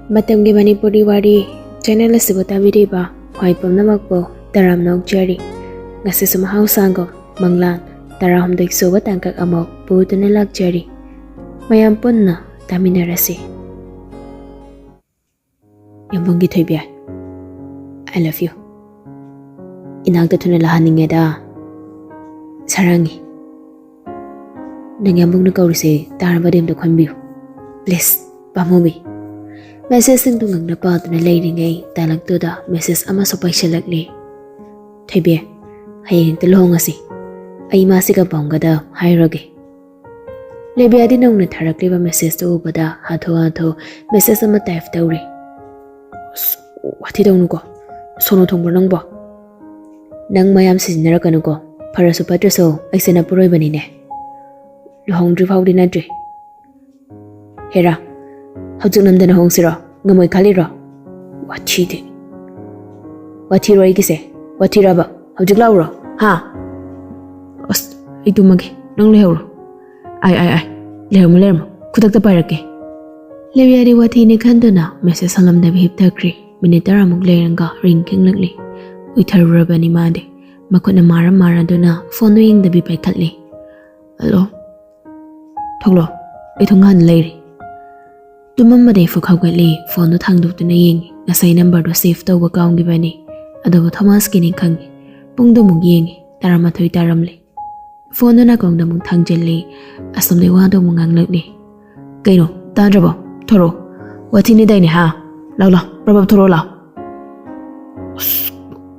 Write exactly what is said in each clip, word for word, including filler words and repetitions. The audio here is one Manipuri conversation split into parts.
ꯃꯇꯝꯒꯤ ꯃꯅꯤꯄꯨꯔꯤ ꯋꯥꯔꯤ ꯆꯦꯅꯦꯜ ꯑꯁꯤꯕꯨ ꯇꯥꯕꯤꯔꯤꯕ ꯈ꯭ꯋꯥꯏ ꯄꯨꯝꯅꯃꯛꯄꯨ ꯇꯔꯥꯝꯅ ꯑꯣꯛꯆꯔꯤ꯫ ꯉꯁꯤꯁꯨ ꯃꯍꯧꯁꯥꯒꯨꯝ ꯃꯪꯂꯥꯟ ꯇꯔꯥꯍꯨꯝꯗꯣꯏ ꯁꯨꯕ ꯇꯥꯡꯀꯛ ꯑꯃꯨꯛ ꯄꯨꯗꯨꯅ ꯂꯥꯛꯆꯔꯤ꯫ ꯃꯌꯥꯝ ꯄꯨꯟꯅ ꯇꯥꯃꯤꯟꯅꯔꯁꯤ꯫ ꯌꯥꯝꯕꯨꯡꯒꯤ ꯊꯣꯏꯕꯤ, I love you꯫ ꯏꯅꯥꯛꯇ ꯊꯨꯅ ꯂꯥꯛꯍꯟꯅꯤꯡꯉꯦꯗ꯫ ꯁꯥꯔꯥꯡꯉꯤ, ꯅꯪ ꯌꯥꯝꯕꯨꯡꯅ ꯀꯧꯔꯤꯁꯦ ꯇꯥꯔꯕꯗꯤ ꯑꯝꯇ ꯈꯟꯕꯤꯌꯨ꯫ Please, ꯄꯥꯝꯃꯨꯕꯤ꯫ ꯃꯦꯁꯦꯖꯁꯤꯡꯗꯨ ꯉꯥꯡꯅ ꯄꯥꯗꯨꯅ ꯂꯩꯔꯤꯉꯩ ꯇꯥꯂꯛꯇꯨꯗ ꯃꯦꯁꯦꯖ ꯑꯃꯁꯨ ꯄꯥꯏꯁꯤꯜꯂꯛꯂꯦ꯫ ꯊꯣꯏꯕꯤ, ꯍꯌꯦꯡ ꯍꯦꯛꯇ ꯂꯨꯍꯣꯡꯉꯁꯤ꯫ ꯑꯩ ꯏꯃꯥꯁꯤꯒ ꯄꯥꯎꯒꯗ ꯍꯥꯏꯔꯒꯦ꯫ ꯂꯦꯕꯤꯌꯥꯗꯤ ꯅꯧꯅ ꯊꯥꯔꯛꯂꯤꯕ ꯃꯦꯁꯦꯖꯇꯨ ꯎꯕꯗ ꯍꯥꯊꯨ ꯍꯥꯊꯨ ꯃꯦꯁꯦꯖ ꯑꯃ ꯇꯥꯏꯞ ꯇꯧꯔꯤ꯫ ꯑꯁ, ꯋꯥꯊꯤ ꯇꯧꯅꯨꯀꯣ꯫ ꯁꯣꯅꯣ ꯊꯣꯡꯕ꯭ꯔꯣ ꯅꯪꯕꯣ? ꯅꯪ ꯃꯌꯥꯝ ꯁꯤꯖꯤꯟꯅꯔꯛꯀꯅꯨꯀꯣ꯫ ꯐꯔꯁꯨ ꯐꯠꯇ꯭ꯔꯁꯨ ꯑꯩꯁꯦ ꯅꯄꯨꯔꯣꯏꯕꯅꯤꯅꯦ꯫ ꯂꯨꯍꯣꯡꯗ꯭ꯔꯤ ꯐꯥꯎꯗꯤ ꯅꯠꯇ꯭ꯔꯤ꯫ ꯍꯦꯔꯥ, ꯍꯧꯖꯤꯛ ꯅꯝꯗꯅ ꯍꯣꯡꯁꯤꯔꯣ? ꯉꯝꯃꯣꯏ ꯈꯜꯂꯤꯔꯣ? ꯋꯥꯊꯤꯗꯤ꯫ ꯋꯥꯊꯤꯔꯣ ꯑꯩꯒꯤꯁꯦ? ꯋꯥꯊꯤꯔꯕ? ꯍꯧꯖꯤꯛ ꯂꯥꯎꯔꯣ? ꯍꯥ? ꯑꯁ, ꯑꯩ ꯇꯨꯝꯃꯒꯦ, ꯅꯪ ꯂꯩꯍꯧꯔꯣ꯫ ꯑꯥꯏ, ꯑꯥꯏ, ꯑꯥꯏ, ꯂꯩꯔꯝꯃꯣ, ꯂꯩꯔꯝꯃꯣ, ꯈꯨꯗꯛꯇ ꯄꯥꯏꯔꯛꯀꯦ꯫ ꯂꯦꯕꯤꯌꯥꯗꯤ ꯋꯥꯊꯤꯅꯤ ꯈꯟꯗꯨꯅ ꯃꯦꯁꯦꯖ ꯍꯜꯂꯝꯗꯕ ꯍꯤꯞꯊꯈ꯭ꯔꯦ꯫ ꯃꯤꯅꯤꯠ ꯇꯔꯥꯃꯨꯛ ꯂꯩꯔꯒ ꯔꯤꯡ ꯈꯤꯡꯂꯛꯂꯤ꯫ ꯎꯏꯊꯔꯨꯔꯕꯅꯤ ꯃꯥꯗꯤ꯫ ꯃꯈꯨꯠꯅ ꯃꯥꯔ ꯃꯥꯔꯗꯨꯅ ꯐꯣꯟꯗꯨ ꯌꯦꯡꯗꯕꯤ ꯄꯥꯏꯈꯠꯂꯤ꯫ ꯍꯜꯂꯣ? ꯊꯣꯛꯂꯣ, ꯑꯩ ꯊꯣꯡꯒꯥꯟꯗ ꯂꯩꯔꯤ꯫ ꯇꯨꯝꯃꯝꯕꯗꯩ ꯐꯨꯛ ꯍꯧꯒꯠꯂꯤ, ꯐꯣꯟꯗꯨ ꯊꯥꯡꯗꯣꯛꯇꯨꯅ ꯌꯦꯡꯉꯤ꯫ ꯉꯁꯥꯏ ꯅꯝꯕꯔꯗꯨ ꯁꯦꯚ ꯇꯧꯕ ꯀꯥꯎꯈꯤꯕꯅꯤ꯫ ꯑꯗꯨꯕꯨ ꯊꯣꯃꯥꯁꯀꯤꯅꯤ ꯈꯪꯉꯤ꯫ ꯄꯨꯡꯗꯨ ꯑꯃꯨꯛ ꯌꯦꯡꯉꯤ, ꯇꯔꯥꯃꯥꯊꯣꯏ ꯇꯥꯔꯝꯂꯦ꯫ ꯐꯣꯟꯗꯨ ꯅꯥꯀꯣꯡꯗ ꯑꯃꯨꯛ ꯊꯥꯡꯖꯤꯜꯂꯤ꯫ ꯑꯁꯣꯝꯗꯩ ꯋꯥꯗꯨ ꯑꯃꯨꯛ ꯉꯥꯡꯂꯛꯂꯤ꯫ ꯀꯩꯅꯣ, ꯇꯥꯗ꯭ꯔꯕꯣ? ꯊꯣꯔꯛꯑꯣ꯫ ꯋꯥꯊꯤꯅꯤꯗꯥꯏꯅꯦ, ꯍꯥ? ꯂꯥꯎ, ꯂꯥꯎ, ꯄ꯭ꯔꯞ ꯄ꯭ꯔꯞ ꯊꯣꯔꯛꯑꯣ, ꯂꯥꯎ꯫ ꯑꯁ,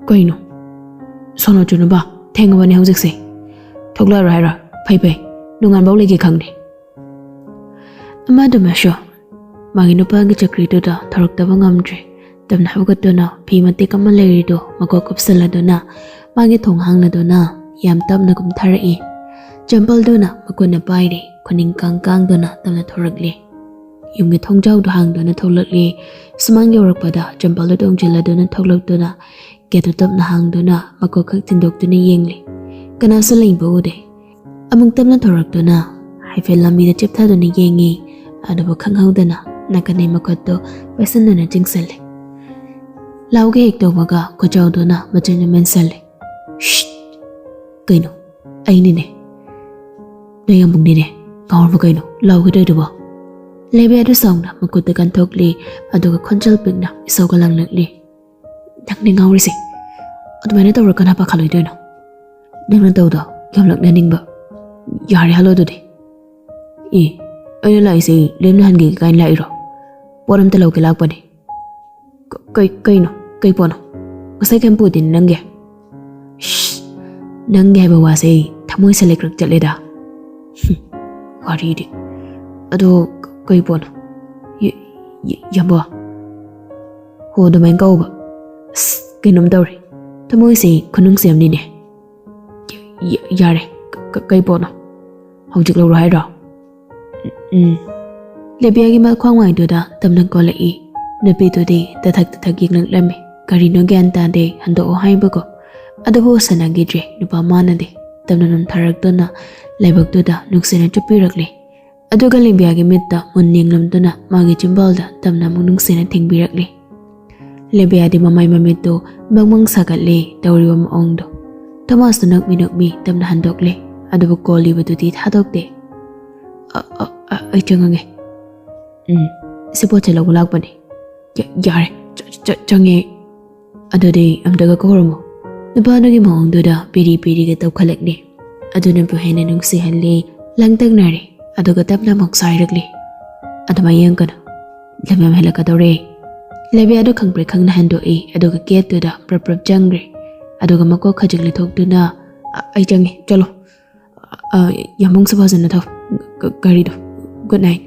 ꯀꯩꯅꯣ? ꯁꯣꯅꯣ ꯆꯨꯅꯨꯕ, ꯊꯦꯡꯉꯕꯅꯦ ꯍꯧꯖꯤꯛꯁꯦ꯫ ꯊꯣꯛꯂꯛꯑꯔꯣꯏ ꯍꯥꯏꯔꯣ? ꯐꯩ, ꯐꯩ꯫ ꯅꯣꯡꯉꯥꯟꯕꯧ ꯂꯩꯒꯦ ꯈꯪꯗꯦ꯫ ꯑꯃꯗꯨꯃꯁꯨ ꯃꯥꯒꯤ ꯅꯨꯄꯥꯒꯤ ꯆꯧꯀ꯭ꯔꯤꯗꯨꯗ ꯊꯣꯔꯛꯇꯕ ꯉꯝꯗ꯭ꯔꯦ꯫ ꯇꯞꯅ ꯍꯧꯒꯠꯇꯨꯅ ꯐꯤ ꯃꯇꯦꯛ ꯑꯃ ꯂꯩꯔꯤꯗꯨ ꯃꯀꯣꯛ ꯀꯨꯞꯁꯜꯂꯗꯨꯅ ꯃꯥꯒꯤ ꯊꯣꯡ ꯍꯥꯡꯂꯗꯨꯅ ꯌꯥꯝ ꯇꯞꯅ ꯀꯨꯝꯊꯔꯛꯏ꯫ ꯆꯝꯄꯜꯗꯨꯅ ꯃꯈꯨꯠꯅ ꯄꯥꯏꯔꯤ, ꯈꯨꯅꯤꯡ ꯀꯥꯡ ꯀꯥꯡꯗꯨꯅ ꯇꯞꯅ ꯊꯣꯔꯛꯂꯤ꯫ ꯌꯨꯝꯒꯤ ꯊꯣꯡꯖꯥꯎꯗꯨ ꯍꯥꯡꯗꯨꯅ ꯊꯣꯛꯂꯛꯂꯤ꯫ ꯁꯨꯃꯥꯡ ꯌꯧꯔꯛꯄꯗ ꯆꯝꯄꯜꯗꯨ ꯇꯣꯡꯁꯤꯜꯂꯗꯨꯅ ꯊꯣꯛꯂꯛꯇꯨꯅ ꯒꯦꯠꯇꯨ ꯇꯞꯅ ꯍꯥꯡꯗꯨꯅ ꯃꯀꯣꯛ ꯈꯛ ꯊꯤꯟꯗꯣꯛꯇꯨꯅ ꯌꯦꯡꯂꯤ꯫ ꯀꯅꯥꯁꯨ ꯂꯩꯕ ꯎꯗꯦ꯫ ꯑꯃꯨꯛ ꯇꯞꯅ ꯊꯣꯔꯛꯇꯨꯅ ꯍꯥꯏꯐꯦꯠ ꯂꯝꯕꯤꯗ ꯆꯤꯞꯊꯗꯨꯅ ꯌꯦꯡꯉꯤ꯫ ꯑꯗꯨꯕꯨ ꯈꯪꯍꯧꯗꯅ ꯅꯥꯀꯟꯗꯩ ꯃꯈꯨꯠꯇꯣ ꯄꯥꯏꯁꯟꯗꯨꯅ ꯆꯤꯡꯁꯜꯂꯦ꯫ ꯂꯥꯎꯒꯦ ꯍꯦꯛ ꯇꯧꯕꯒ ꯈꯨꯆꯥꯎꯗꯨꯅ ꯃꯆꯤꯟꯗꯨ ꯃꯦꯟꯁꯜꯂꯦ꯫ "ꯁꯤꯠ! ꯀꯩꯅꯣ? ꯑꯩꯅꯤꯅꯦ꯫ ꯅꯌꯥꯝꯕꯨꯡꯅꯤꯅꯦ꯫ ꯉꯥꯎꯔꯕ ꯀꯩꯅꯣ ꯂꯥꯎꯒꯦ ꯇꯧꯔꯤꯗꯨꯕꯣ?" ꯂꯦꯕꯤꯌꯥꯗꯨ ꯁꯥꯎꯅ ꯃꯈꯨꯠꯇ ꯀꯟꯊꯣꯛꯂꯤ, ꯑꯗꯨꯒ ꯈꯣꯟꯖꯦꯜ ꯄꯤꯛꯅ ꯏꯁꯧꯒ ꯂꯥꯡꯂꯛꯂꯤ꯫ "ꯅꯪꯅꯦ ꯉꯥꯎꯔꯤꯁꯦ꯫ ꯑꯗꯨꯃꯥꯏꯅ ꯇꯧꯔ ꯀꯅꯥ ꯄꯥꯈꯠꯂꯣꯏꯗꯣꯏꯅꯣ? ꯅꯪꯅ ꯇꯧꯗꯣ ꯌꯥꯝ ꯂꯛꯅꯅꯤꯡꯕ꯫ ꯌꯥꯔꯦ, ꯍꯜꯂꯣ ꯑꯗꯨꯗꯤ꯫ ꯑꯦ, ꯑꯩꯅ ꯂꯥꯛꯏꯁꯦ ꯂꯦꯝꯅ ꯍꯟꯒꯦ ꯀꯥꯏꯅ ꯂꯥꯛꯏꯔꯣ? ꯄꯣꯠ ꯑꯝꯇ ꯂꯧꯒꯦ ꯂꯥꯛꯄꯅꯦ꯫" "ꯀ-, ꯀꯩ, ꯀꯩꯅꯣ? ꯀꯩ ꯄꯣꯠꯅꯣ? ꯉꯁꯥꯏ ꯀꯩꯝ ꯄꯨꯗꯦꯅꯦ ꯅꯪꯒꯤ?" "ꯁꯤꯁ, ꯅꯪꯒꯤ ꯍꯥꯏꯕ ꯋꯥꯁꯦ ꯑꯩ ꯊꯃꯣꯏ ꯁꯦꯂꯦꯛ ꯂꯛꯆꯠꯂꯦꯗ꯫" "ꯍꯨꯝ, ꯋꯥꯔꯤꯗꯤ꯫ ꯑꯗꯣ ꯀ-, ꯀꯩ ꯄꯣꯠꯅꯣ? ꯌ-, ꯌ-, ꯌꯥꯝꯕꯣ?" "ꯍꯣ, ꯑꯗꯨꯃꯥꯏꯅ ꯀꯧꯕ꯫ ꯑꯁ, ꯀꯩꯅꯣꯝ ꯇꯧꯔꯦ꯫ ꯊꯃꯣꯏꯁꯦ ꯈꯨꯅꯨꯡꯁꯤ ꯑꯃꯅꯤꯅꯦ꯫ ꯌ-, ꯌ-, ꯌꯥꯔꯦ꯫ ꯀ-, ꯀ-, ꯀꯩ ꯄꯣꯠꯅꯣ? ꯍꯧꯖꯤꯛ ꯂꯧꯔꯣ ꯍꯥꯏꯔꯣ?" "ꯎꯝ, ꯎꯝ꯫" ꯂꯦꯕꯤꯌꯥꯒꯤ ꯃꯈ꯭ꯋꯥꯡ ꯋꯥꯏꯗꯨꯗ ꯇꯝꯅ ꯀꯣꯜꯂꯛꯏ꯫ ꯅꯨꯄꯤꯗꯨꯗꯤ ꯇꯊꯛ ꯇꯊꯛ ꯌꯦꯡꯂꯛꯂꯝꯃꯤ꯫ ꯀꯔꯤꯅꯣ ꯒ꯭ꯌꯥꯟ ꯇꯥꯗꯦ, ꯍꯟꯗꯣꯛꯑꯣ ꯍꯥꯏꯕꯀꯣ꯫ ꯑꯗꯨꯕꯨ ꯁꯥꯟꯅꯈꯤꯗ꯭ꯔꯦ꯫ ꯅꯨꯄꯥ ꯃꯥꯅꯗꯤ ꯇꯝꯅ ꯅꯣꯝꯊꯔꯛꯇꯨꯅ ꯂꯥꯏꯕꯛꯇꯨꯗ ꯅꯨꯡꯁꯤꯅ ꯆꯨꯞꯄꯤꯔꯛꯂꯤ꯫ ꯑꯗꯨꯒ ꯂꯦꯕꯤꯌꯥꯒꯤ ꯃꯤꯠꯇ ꯃꯨꯟꯅ ꯌꯦꯡꯂꯝꯗꯨꯅ ꯃꯥꯒꯤ ꯆꯤꯝꯕꯥꯜꯗ ꯇꯝꯅ ꯑꯃꯨꯛ ꯅꯨꯡꯁꯤꯅ ꯊꯦꯡꯕꯤꯔꯛꯂꯤ꯫ ꯂꯦꯕꯤꯌꯥꯗꯤ ꯃꯃꯥꯏ ꯃꯃꯤꯠꯇꯨ ꯕꯪ ꯕꯪ ꯁꯥꯒꯠꯂꯦ ꯇꯧꯔꯤꯕ ꯃꯑꯣꯡꯗꯣ꯫ ꯊꯣꯃꯥꯁꯇꯨ ꯅꯣꯛꯃꯤ ꯅꯣꯛꯃꯤ ꯇꯝꯅ ꯍꯟꯗꯣꯛꯂꯦ꯫ ꯑꯗꯨꯕꯨ ꯀꯣꯜꯂꯤꯕꯗꯨꯗꯤ ꯊꯥꯗꯣꯛꯇꯦ꯫ "ꯑ, ꯑ, ꯑ, ꯑꯩ ꯆꯪꯉꯒꯦ꯫" "ꯎꯝ, ꯁꯤ ꯄꯣꯠꯁꯦ ꯂꯧꯕ ꯂꯥꯛꯄꯅꯦ꯫" "ꯌꯥ-, ꯌꯥꯔꯦ, ꯆ-, ꯆ-, ꯆꯪꯉꯦ꯫" "ꯑꯗꯨꯗꯤ ꯑꯝꯇꯒ ꯀꯧꯔꯝꯃꯣ꯫" ꯅꯨꯄꯥꯗꯨꯒꯤ ꯃꯑꯣꯡꯗꯨꯗ ꯄꯤꯔꯤ ꯄꯤꯔꯤꯒ ꯇꯧꯈꯠꯂꯛꯂꯦ꯫ ꯑꯗꯨꯅꯕꯨ ꯍꯦꯟꯅ ꯅꯨꯡꯁꯤꯍꯜꯂꯦ꯫ ꯂꯥꯡꯇꯛꯅꯔꯦ꯫ ꯑꯗꯨꯒ ꯇꯞꯅ ꯑꯃꯨꯛ ꯁꯥꯏꯔꯛꯂꯦ꯫ "ꯑꯗꯨꯃꯥꯏ ꯌꯦꯡꯒꯅꯨ꯫ ꯂꯝ ꯌꯥꯝ ꯍꯦꯜꯂꯛꯀꯗꯧꯔꯦ꯫" ꯂꯦꯕꯤꯌꯥꯗꯣ ꯈꯪꯄ꯭ꯔꯦꯛ ꯈꯪꯅ ꯍꯟꯗꯣꯛꯏ, ꯑꯗꯨꯒ ꯒꯦꯠꯇꯨꯗ ꯄ꯭ꯔꯞ ꯄ꯭ꯔꯞ ꯆꯪꯈ꯭ꯔꯦ꯫ ꯑꯗꯨꯒ ꯃꯀꯣꯛ ꯈꯖꯤꯛ ꯂꯩꯊꯣꯛꯇꯨꯅ, "ꯑ-, ꯑꯩ ꯆꯪꯉꯦ, ꯆꯠꯂꯣ꯫ ꯑ, ꯌꯥꯝꯕꯨꯡꯁꯨ ꯐꯖꯅ ꯊꯧ꯫ ꯒ-, ꯒꯥꯔꯤꯗꯣ꯫ Good night."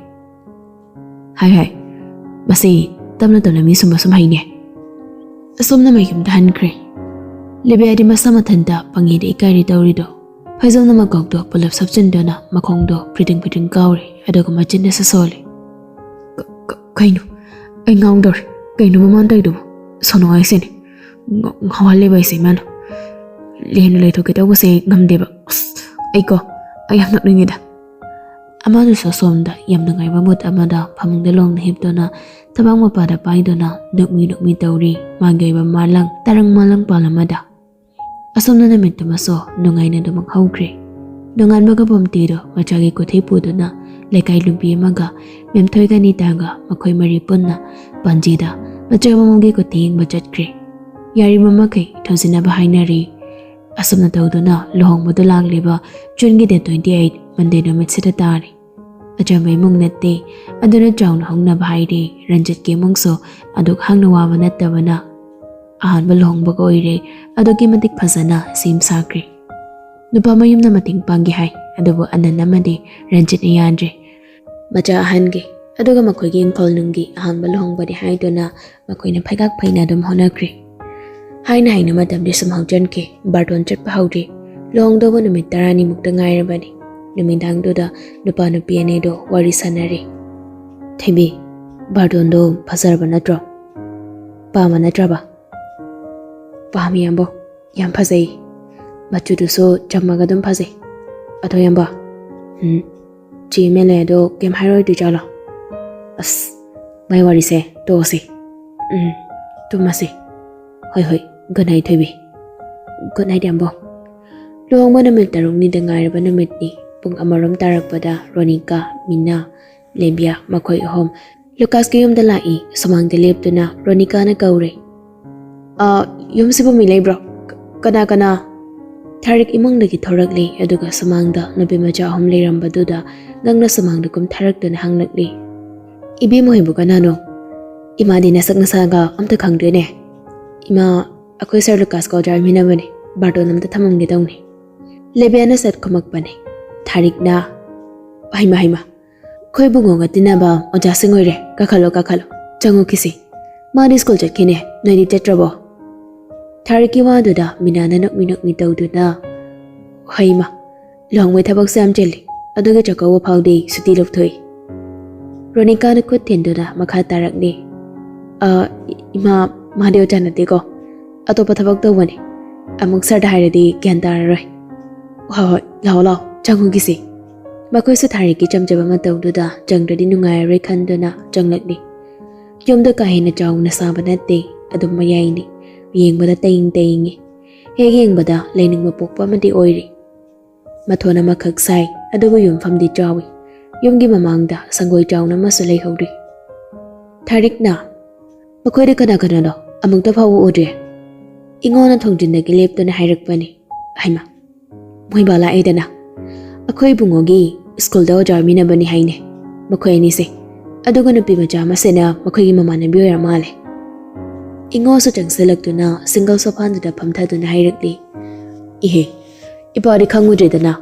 "Hi, hi. ꯃꯁꯤ ꯇꯞꯅ ꯇꯞꯅ ꯃꯤ ꯁꯨꯝꯕ ꯁꯨꯝ ꯍꯩꯅꯦ꯫" ꯑꯁꯣꯝꯅ ꯃꯌꯨꯝꯗ ꯍꯟꯈ꯭ꯔꯦ꯫ ꯂꯦꯕꯤꯌꯥꯗꯤ ꯃꯁꯥ ꯃꯊꯟꯇ ꯄꯪꯉꯤꯗ ꯏꯀꯥꯏꯔꯤ ꯇꯧꯔꯤꯗꯣ꯫ ꯐꯩꯖꯣꯝꯅ ꯃꯀꯣꯛꯇꯣ ꯄꯨꯂꯞ ꯁꯨꯞꯆꯤꯟꯗꯨꯅ ꯃꯈꯣꯡꯗꯣ ꯐ꯭ꯔꯤꯗꯤꯡ ꯐ꯭ꯔꯤꯗꯤꯡ ꯀꯥꯎꯔꯦ, ꯑꯗꯨꯒ ꯃꯆꯤꯟꯅꯁꯨ ꯁꯣꯜꯂꯦ꯫ "ꯀ-, ꯀ-, ꯀꯩꯅꯣ? ꯑꯩ ꯉꯥꯎꯗꯧꯔꯦ꯫ ꯀꯩꯅꯣ ꯃꯃꯥꯅ ꯇꯧꯔꯤꯗꯨꯕꯣ? ꯁꯣꯅꯣ ꯍꯥꯏꯁꯤꯅꯦ꯫ ꯉ-, ꯉꯥꯎꯍꯜꯂꯤꯕ ꯑꯩꯁꯦ ꯏꯃꯥꯅ꯫ ꯂꯦꯝꯅ ꯂꯩꯊꯣꯛꯀꯦ ꯇꯧꯕꯁꯦ ꯉꯝꯗꯦꯕ꯫ ꯑꯁ, ꯑꯩꯀꯣ, ꯑꯩ ꯌꯥꯝ ꯅꯣꯛꯅꯤꯡꯉꯤꯗ꯫" ꯑꯃꯗꯨꯁꯨ ꯑꯁꯣꯝꯗ ꯌꯥꯝ ꯅꯨꯡꯉꯥꯏꯕ ꯃꯨꯠ ꯑꯃꯗ ꯐꯃꯨꯡꯗ ꯂꯣꯡꯅ ꯍꯤꯞꯇꯨꯅ ꯊꯕꯥꯛ ꯃꯄꯥꯗ ꯄꯥꯏꯗꯨꯅ ꯅꯣꯛꯃꯤ ꯅꯣꯛꯃꯤ ꯇꯧꯔꯤ꯫ ꯃꯥꯒꯤ ꯑꯣꯏꯕ ꯃꯥꯂꯪ ꯇꯔꯪ ꯃꯥꯂꯪ ꯄꯥꯜ ꯑꯃꯗ ꯑꯁꯣꯝꯅ ꯅꯨꯃꯤꯠꯇꯨꯃꯁꯨ ꯅꯨꯡꯉꯥꯏꯅ ꯑꯗꯨꯃꯛ ꯍꯧꯈ꯭ꯔꯦ꯫ ꯅꯣꯡꯉꯥꯟꯕꯒ ꯄꯣꯝꯇꯦꯗꯣ ꯃꯆꯥꯒꯤ ꯀꯣꯊꯤ ꯄꯨꯗꯨꯅ ꯂꯩꯀꯥꯏ ꯂꯨꯝꯕꯤ ꯑꯃꯒ ꯃꯦꯝꯊꯣꯏꯒ ꯅꯤꯇꯥꯒ ꯃꯈꯣꯏ ꯃꯔꯤ ꯄꯨꯟꯅ ꯄꯥꯟꯖꯤꯗ ꯃꯆꯥ ꯃꯃꯧꯒꯤ ꯀꯣꯊꯤ ꯌꯦꯡꯕ ꯆꯠꯈ꯭ꯔꯦ꯫ ꯌꯥꯔꯤꯕ ꯃꯈꯩ ꯊꯧꯖꯤꯟꯅꯕ ꯍꯥꯏꯅꯔꯤ꯫ ꯑꯁꯨꯝꯅ ꯇꯧꯗꯨꯅ ꯂꯨꯍꯣꯡꯕꯗꯨ ꯂꯥꯛꯂꯤꯕ ꯖꯨꯟꯒꯤ ꯗꯦꯠ ꯇ꯭ꯋꯦꯟꯇꯤ ꯑꯩꯠ ꯃꯟꯗꯦ ꯅꯨꯃꯤꯠꯁꯤꯗ ꯇꯥꯔꯦ꯫ ꯑꯆꯝꯕ ꯏꯃꯨꯡ ꯅꯠꯇꯦ꯫ ꯑꯗꯨꯅ ꯆꯥꯎꯅ ꯍꯧꯅꯕ ꯍꯥꯏꯔꯦ꯫ ꯔꯟꯖꯤꯠꯀꯤ ꯏꯃꯨꯡꯁꯨ ꯑꯗꯨꯛ ꯍꯥꯡꯅ ꯋꯥꯕ ꯅꯠꯇꯕꯅ ꯑꯍꯥꯟꯕ ꯂꯨꯍꯣꯡꯕꯒ ꯑꯣꯏꯔꯦ꯫ ꯑꯗꯨꯛꯀꯤ ꯃꯇꯤꯛ ꯐꯖꯅ ꯁꯦꯝ ꯁꯥꯈ꯭ꯔꯦ꯫ ꯅꯨꯄꯥ ꯃꯌꯨꯝꯅ ꯃꯇꯦꯡ ꯄꯥꯡꯒꯦ ꯍꯥꯏ, ꯑꯗꯨꯕꯨ ꯑꯅꯟ ꯑꯃꯗꯤ ꯔꯟꯖꯤꯠꯅ ꯌꯥꯗ꯭ꯔꯦ꯫ ꯃꯆꯥ ꯑꯍꯟꯒꯤ ꯑꯗꯨꯒ ꯃꯈꯣꯏꯒꯤ ꯏꯪꯈꯣꯜ ꯅꯨꯡꯒꯤ ꯑꯍꯥꯟꯕ ꯂꯨꯍꯣꯡꯕꯅꯤ ꯍꯥꯏꯗꯨꯅ ꯃꯈꯣꯏꯅ ꯐꯩꯒꯥꯛ ꯐꯩꯅ ꯑꯗꯨꯝ ꯍꯣꯠꯅꯈ꯭ꯔꯦ꯫ ꯍꯥꯏꯅ ꯍꯥꯏꯅ ꯃꯇꯝꯗꯤ ꯁꯨꯝ ꯍꯧꯖꯤꯟꯈꯤ꯫ ꯕꯥꯔꯇꯣꯟ ꯆꯠꯄ ꯍꯧꯔꯦ꯫ ꯂꯨꯍꯣꯡꯗꯧꯕ ꯅꯨꯃꯤꯠ ꯇꯔꯥꯅꯤꯃꯨꯛꯇ ꯉꯥꯏꯔꯕꯅꯤ꯫ ꯅꯨꯃꯤꯗꯥꯡꯗꯨꯗ ꯅꯨꯄꯥ ꯅꯨꯄꯤ ꯑꯅꯤꯗꯣ ꯋꯥꯔꯤ ꯁꯥꯟꯅꯔꯤ꯫ "ꯊꯣꯏꯕꯤ, ꯕꯥꯔꯇꯣꯟꯗꯣ ꯐꯖꯔꯕ ꯅꯠꯇ꯭ꯔꯣ? ꯄꯥꯝꯕ ꯅꯠꯇ꯭ꯔꯕ?" "ꯄꯥꯝꯃꯤ, ꯏꯌꯥꯝꯕ꯫ ꯌꯥꯝ ꯐꯖꯩ꯫ ꯃꯆꯨꯗꯨꯁꯨ ꯆꯝꯃꯒ ꯑꯗꯨꯝ ꯐꯖꯩ꯫ ꯑꯗꯣ, ꯏꯌꯥꯝꯕ, ꯎꯝ, ꯆꯦ ꯑꯦꯝ ꯑꯦꯜ ꯑꯦ ꯑꯗꯣ ꯀꯩꯝ ꯍꯥꯏꯔꯣꯏꯗꯣꯏꯖꯥꯠꯂꯣ? ꯑꯁ, ꯃꯥꯏ ꯋꯥꯔꯤꯁꯦ ꯇꯣꯛꯑꯁꯤ꯫ ꯎꯝ, ꯇꯨꯝꯃꯁꯤ꯫ ꯍꯣꯏ, ꯍꯣꯏ, ꯒꯨꯗ ꯅꯥꯏꯠ, ꯊꯣꯏꯕꯤ꯫ ꯒꯨꯗ ꯅꯥꯏꯠ, ꯏꯌꯥꯝꯕ꯫" ꯂꯨꯍꯣꯡꯕ ꯅꯨꯃꯤꯠ ꯇꯔꯨꯛꯅꯤꯗ ꯉꯥꯏꯔꯕ ꯅꯨꯃꯤꯠꯅꯤ꯫ ꯄꯨꯡ ꯑꯃꯔꯣꯝ ꯇꯥꯔꯛꯄꯗ ꯔꯣꯅꯤꯀꯥ, ꯃꯤꯅꯥ, ꯂꯦꯕꯤꯌꯥ ꯃꯈꯣꯏ ꯑꯍꯨꯝ ꯂꯨꯀꯥꯁꯀꯤ ꯌꯨꯝꯗ ꯂꯥꯛꯏ꯫ ꯁꯨꯃꯥꯡꯗ ꯂꯦꯞꯇꯨꯅ ꯔꯣꯅꯤꯀꯥꯅ ꯀꯧꯔꯦ, "ꯑ, ꯌꯨꯝꯁꯤꯕꯨ ꯃꯤ ꯂꯩꯕ꯭ꯔꯣ? ꯀ-, ꯀꯅꯥ ꯀꯅꯥ?" ꯊꯥꯔꯤꯛ ꯏꯃꯨꯡꯗꯒꯤ ꯊꯣꯔꯛꯂꯤ, ꯑꯗꯨꯒ ꯁꯨꯃꯥꯡꯗ ꯅꯨꯄꯤ ꯃꯆꯥ ꯑꯍꯨꯝ ꯂꯩꯔꯝꯕꯗꯨꯗ ꯉꯛꯅ ꯁꯨꯃꯥꯡꯗ ꯀꯨꯝꯊꯔꯛꯇꯨꯅ ꯍꯪꯂꯛꯂꯤ, "ꯏꯕꯦꯝꯃ ꯍꯣꯏꯕꯨ ꯀꯅꯥꯅꯣ? ꯏꯃꯥꯗꯤ ꯅꯁꯛ ꯅꯁꯥꯒ ꯑꯝꯇ ꯈꯪꯗꯦꯅꯦ꯫" "ꯏꯃꯥ, ꯑꯩꯈꯣꯏ ꯁꯥꯔ ꯂꯨꯀꯥꯁꯀ ꯑꯣꯖꯥ ꯑꯣꯏꯃꯤꯟꯅꯕꯅꯦ, ꯕꯥꯔꯇꯣꯟ ꯑꯝꯇ ꯊꯝꯃꯝꯒꯦ ꯇꯧꯅꯤ꯫" ꯂꯦꯕꯤꯌꯥꯅ ꯁꯠ ꯈꯨꯝꯃꯛꯄꯅꯦ꯫ ꯊꯥꯔꯤꯛꯅ, "ꯍꯩꯃ, ꯍꯩꯃ, ꯑꯩꯈꯣꯏ ꯕꯨꯡꯉꯣꯒ ꯇꯤꯟꯅꯕ ꯑꯣꯖꯥꯁꯤꯡ ꯑꯣꯏꯔꯦ꯫ ꯀꯥꯈꯠꯂꯣ, ꯀꯥꯈꯠꯂꯣ, ꯆꯪꯉꯨꯈꯤꯁꯤ꯫ ꯃꯥꯗꯤ ꯁ꯭ꯀꯨꯜ ꯆꯠꯈꯤꯅꯦ, ꯅꯣꯏꯗꯤ ꯆꯠꯇ꯭ꯔꯕꯣ?" ꯊꯥꯔꯤꯛꯀꯤ ꯋꯥꯗꯨꯗ ꯃꯤꯅꯥꯅ ꯅꯣꯛꯃꯤ ꯅꯣꯛꯃꯤ ꯇꯧꯗꯨꯅ, "ꯍꯩꯃ, ꯂꯨꯍꯣꯡꯕꯩ ꯊꯕꯛꯁꯨ ꯌꯥꯝ ꯆꯤꯜꯂꯤ, ꯑꯗꯨꯒꯤ ꯆꯥꯛꯀꯧꯕ ꯐꯥꯎꯗꯤ ꯁꯨꯇꯤ ꯂꯧꯊꯣꯛꯏ꯫" ꯔꯣꯅꯤꯀꯥꯅ ꯈꯨꯠ ꯊꯤꯟꯗꯨꯅ ꯃꯈꯥ ꯇꯥꯔꯛꯂꯤ, "ꯑ, ꯏꯃꯥ, ꯃꯥꯗꯤ ꯑꯣꯖꯥ ꯅꯠꯇꯦꯀꯣ, ꯑꯇꯣꯞꯄ ꯊꯕꯛ ꯇꯧꯕꯅꯦ꯫ ꯑꯃꯨꯛ ꯁꯥꯔꯗ ꯍꯥꯏꯔꯗꯤ ꯒ꯭ꯌꯥꯟ ꯇꯥꯔꯔꯣꯏ꯫ ꯍꯣꯏ, ꯍꯣꯏ, ꯂꯥꯛꯑꯣ, ꯂꯥꯛꯑꯣ, ꯆꯪꯉꯨꯈꯤꯁꯤ꯫" ꯃꯈꯣꯏꯁꯨ ꯊꯥꯔꯤꯛꯀꯤ ꯆꯝꯖꯕ ꯃꯇꯧꯗꯨꯗ ꯆꯪꯗ꯭ꯔꯗꯤ ꯅꯨꯡꯉꯥꯏꯔꯔꯣꯏ ꯈꯟꯗꯨꯅ ꯆꯪꯂꯛꯂꯤ꯫ ꯌꯨꯝꯗꯣ ꯀꯥ ꯍꯦꯟꯅ ꯆꯥꯎꯅ ꯁꯥꯕ ꯅꯠꯇꯦ, ꯑꯗꯨꯝ ꯃꯌꯥꯏꯅꯤ꯫ ꯌꯦꯡꯕꯗ ꯇꯌꯤꯡ ꯇꯌꯤꯡꯉꯤ꯫ ꯍꯦꯛ ꯌꯦꯡꯕꯗ ꯂꯩꯅꯤꯡꯕ ꯄꯣꯛꯄ ꯑꯃꯗꯤ ꯑꯣꯏꯔꯤ꯫ ꯃꯊꯣꯟ ꯑꯃꯈꯛ ꯁꯥꯏ, ꯑꯗꯨꯕꯨ ꯌꯨꯝꯐꯝꯗꯤ ꯆꯥꯎꯏ꯫ ꯌꯨꯝꯒꯤ ꯃꯃꯥꯡꯗ ꯁꯪꯒꯣꯏ ꯆꯥꯎꯅ ꯑꯃꯁꯨ ꯂꯩꯍꯧꯔꯤ꯫ ꯊꯥꯔꯤꯛꯅ, "ꯃꯈꯣꯏꯗ ꯀꯅꯥ ꯀꯅꯥꯅꯣ? ꯑꯃꯨꯛꯇ ꯐꯥꯎꯕ ꯎꯗ꯭ꯔꯤ꯫" ꯏꯉꯣꯅ ꯊꯣꯡꯖꯤꯟꯗꯒꯤ ꯂꯦꯞꯇꯨꯅ ꯍꯥꯏꯔꯛꯄꯅꯤ꯫ ꯍꯩꯃꯥ, ꯃꯣꯏ ꯕꯥ ꯂꯥꯛꯑꯦꯗꯅ꯫ ꯑꯩꯈꯣꯏ ꯏꯕꯨꯡꯉꯣꯒꯤ ꯁ꯭ꯀꯨꯜꯗ ꯑꯣꯖꯥ ꯑꯣꯏꯃꯤꯟꯅꯕꯅꯤ ꯍꯥꯏꯅꯦ, ꯃꯈꯣꯏ ꯑꯅꯤꯁꯦ꯫ ꯑꯗꯨꯒ ꯅꯨꯄꯤ ꯃꯆꯥ ꯑꯃꯁꯤꯅ ꯃꯈꯣꯏꯒꯤ ꯃꯃꯥꯟꯅꯕꯤ ꯑꯣꯏꯔ ꯃꯥꯜꯂꯦ꯫ ꯏꯉꯣꯁꯨ ꯆꯪꯁꯤꯜꯂꯛꯇꯨꯅ ꯁꯤꯡꯒꯜ ꯁꯣꯐꯥꯗꯨꯗ ꯐꯝꯊꯗꯨꯅ ꯍꯥꯏꯔꯛꯂꯤ, "ꯏꯍꯦ, ꯏꯄꯥꯗꯤ ꯈꯪꯉꯨꯗ꯭ꯔꯦꯗꯅ꯫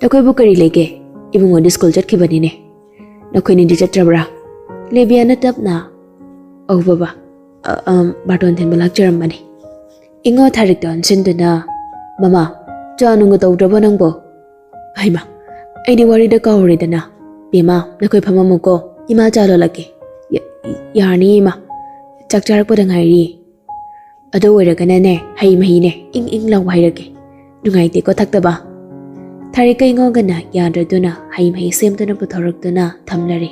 ꯅꯈꯣꯏꯕꯨ ꯀꯔꯤ ꯂꯩꯒꯦ? ꯏꯕꯨꯡꯉꯣꯗꯤ ꯁ꯭ꯀꯨꯜ ꯆꯠꯈꯤꯕꯅꯤꯅꯦ꯫ ꯅꯈꯣꯏꯅꯤꯗꯤ ꯆꯠꯇ꯭ꯔꯕ꯭ꯔꯥ?" ꯂꯦꯕꯤꯌꯥꯅ ꯇꯞꯅ, "ꯑꯧ ꯕꯕꯥ, ꯑ, ꯑ, ꯕꯥꯔꯇꯣꯟ ꯊꯤꯟꯕ ꯂꯥꯛꯆꯔꯝꯕꯅꯤ꯫" ꯏꯉꯣ ꯊꯥꯔꯤꯛꯇ ꯑꯣꯟꯁꯤꯟꯗꯨꯅ, "ꯃꯃꯥ, ꯆꯥ ꯅꯨꯡꯒ ꯇꯧꯗ꯭ꯔꯕꯣ ꯅꯪꯕꯣ?" "ꯍꯩꯃꯥ, ꯑꯩꯗꯤ ꯋꯥꯔꯤꯗ ꯀꯥꯎꯔꯦꯗꯅ꯫ ꯕꯦꯝꯃ, ꯅꯈꯣꯏ ꯐꯝꯃꯝꯃꯨꯀꯣ, ꯏꯃꯥ ꯆꯥ ꯂꯣꯜꯂꯛꯀꯦ꯫" "ꯌꯥ-, ꯌꯥꯔꯅꯤ ꯏꯃꯥ, ꯆꯥꯛ ꯆꯥꯔꯛꯄꯗ ꯉꯥꯏꯔꯤ꯫" "ꯑꯗꯨ ꯑꯣꯏꯔꯒꯅꯅꯦ, ꯍꯩ ꯃꯍꯤꯅꯦ, ꯏꯪ ꯏꯪ ꯂꯥꯎꯕ ꯍꯩꯔꯛꯀꯦ꯫ ꯅꯨꯡꯉꯥꯏꯇꯦꯀꯣ ꯊꯛꯇꯕ꯫" ꯊꯥꯔꯤꯛꯀ ꯏꯉꯣꯒꯅ ꯌꯥꯗ꯭ꯔꯗꯨꯅ ꯍꯩ ꯃꯍꯤ ꯁꯦꯝꯗꯨꯅ ꯄꯨꯊꯣꯔꯛꯇꯨꯅ ꯊꯝꯂꯔꯦ꯫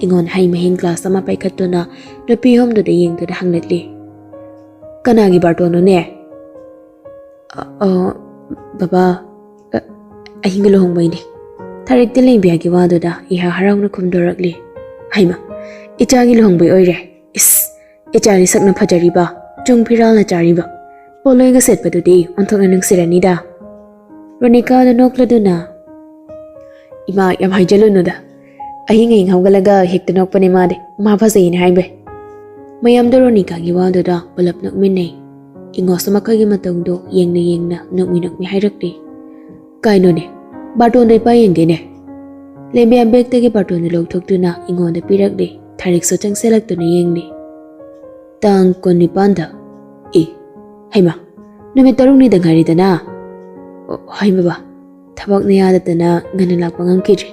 ꯏꯉꯣꯅ ꯍꯩ ꯃꯍꯤ ꯒ꯭ꯂꯥꯁ ꯑꯃ ꯄꯥꯏꯈꯠꯇꯨꯅ ꯅꯨꯄꯤ ꯑꯍꯨꯝꯗꯨꯗ ꯌꯦꯡꯗꯨꯅ ꯍꯪꯂꯛꯂꯤ, "ꯀꯅꯥꯒꯤ ꯕꯥꯔꯇꯣꯟꯅꯣꯅꯦ?" "ꯑ, ꯑ, ꯕꯕꯥ, ꯑ, ꯑꯍꯤꯡꯒ ꯂꯨꯍꯣꯡꯕꯩꯅꯦ꯫" ꯊꯥꯔꯤꯛꯇꯤ ꯂꯦꯝꯕꯤꯌꯥꯒꯤ ꯋꯥꯗꯨꯗ ꯏꯍꯥ ꯍꯔꯥꯎꯅ ꯈꯨꯝꯗꯣꯔꯛꯂꯤ꯫ "ꯍꯩꯃꯥ, ꯏꯆꯥꯒꯤ ꯂꯨꯍꯣꯡꯕꯩ ꯑꯣꯏꯔꯦ? ꯏꯁ, ꯏꯆꯥꯗꯤ ꯁꯛꯅ ꯐꯖꯔꯤꯕ, ꯆꯨꯡ ꯐꯤꯔꯥꯜꯅ ꯆꯥꯔꯤꯕ, ꯄꯣꯠꯂꯣꯏꯒ ꯁꯦꯠꯄꯗꯨꯗꯤ ꯑꯣꯟꯊꯣꯛꯅ ꯅꯨꯡꯁꯤꯔꯅꯤꯗ꯫" ꯔꯣꯅꯤꯀꯥꯗ ꯅꯣꯛꯂꯗꯨꯅ, "ꯏꯃꯥ, ꯌꯥꯝ ꯍꯥꯏꯖꯜꯂꯨꯅꯨꯗ꯫ ꯑꯍꯤꯡ ꯑꯍꯤꯡ ꯍꯧꯒꯠꯂꯒ ꯍꯦꯛꯇ ꯅꯣꯛꯄꯅꯦ ꯃꯥꯗꯤ, ꯃꯥ ꯐꯖꯩꯅ ꯍꯥꯏꯕꯩ꯫" ꯃꯌꯥꯝꯗꯣ ꯔꯣꯅꯤꯀꯥꯒꯤ ꯋꯥꯗꯨꯗ ꯄꯨꯂꯞ ꯅꯣꯛꯃꯤꯟꯅꯩ꯫ ꯏꯉꯣꯁꯨ ꯃꯈꯣꯏꯒꯤ ꯃꯇꯧꯗꯣ ꯌꯦꯡꯅ ꯌꯦꯡꯅ ꯅꯣꯛꯃꯤ ꯅꯣꯛꯃꯤ ꯍꯥꯏꯔꯛꯂꯤ, "ꯀꯥꯏꯅꯣꯅꯦ, ꯕꯥꯔꯇꯣꯟꯗꯣ ꯏꯄꯥ ꯌꯦꯡꯒꯦꯅꯦ꯫" ꯂꯦꯝꯕꯤꯌꯥ ꯕꯦꯒꯇꯒꯤ ꯕꯥꯔꯇꯣꯟꯗꯨ ꯂꯧꯊꯣꯛꯇꯨꯅ ꯏꯉꯣꯟꯗ ꯄꯤꯔꯛꯂꯤ꯫ ꯊꯥꯔꯤꯛꯁꯨ ꯆꯪꯁꯤꯜꯂꯛꯇꯨꯅ ꯌꯦꯡꯂꯤ꯫ "ꯇꯥꯡ ꯀꯨꯟꯅꯤꯄꯥꯟꯗ꯫ ꯑꯦ, ꯍꯩꯃꯥ, ꯅꯨꯃꯤꯠ ꯇꯔꯨꯛꯅꯤꯗ ꯉꯥꯏꯔꯤꯗꯅ꯫" "ꯑꯣ, ꯍꯣꯏ ꯕꯕꯥ, ꯊꯕꯛꯅ ꯌꯥꯗꯗꯅ ꯉꯟꯅ ꯂꯥꯛꯄ ꯉꯝꯈꯤꯗ꯭ꯔꯦ꯫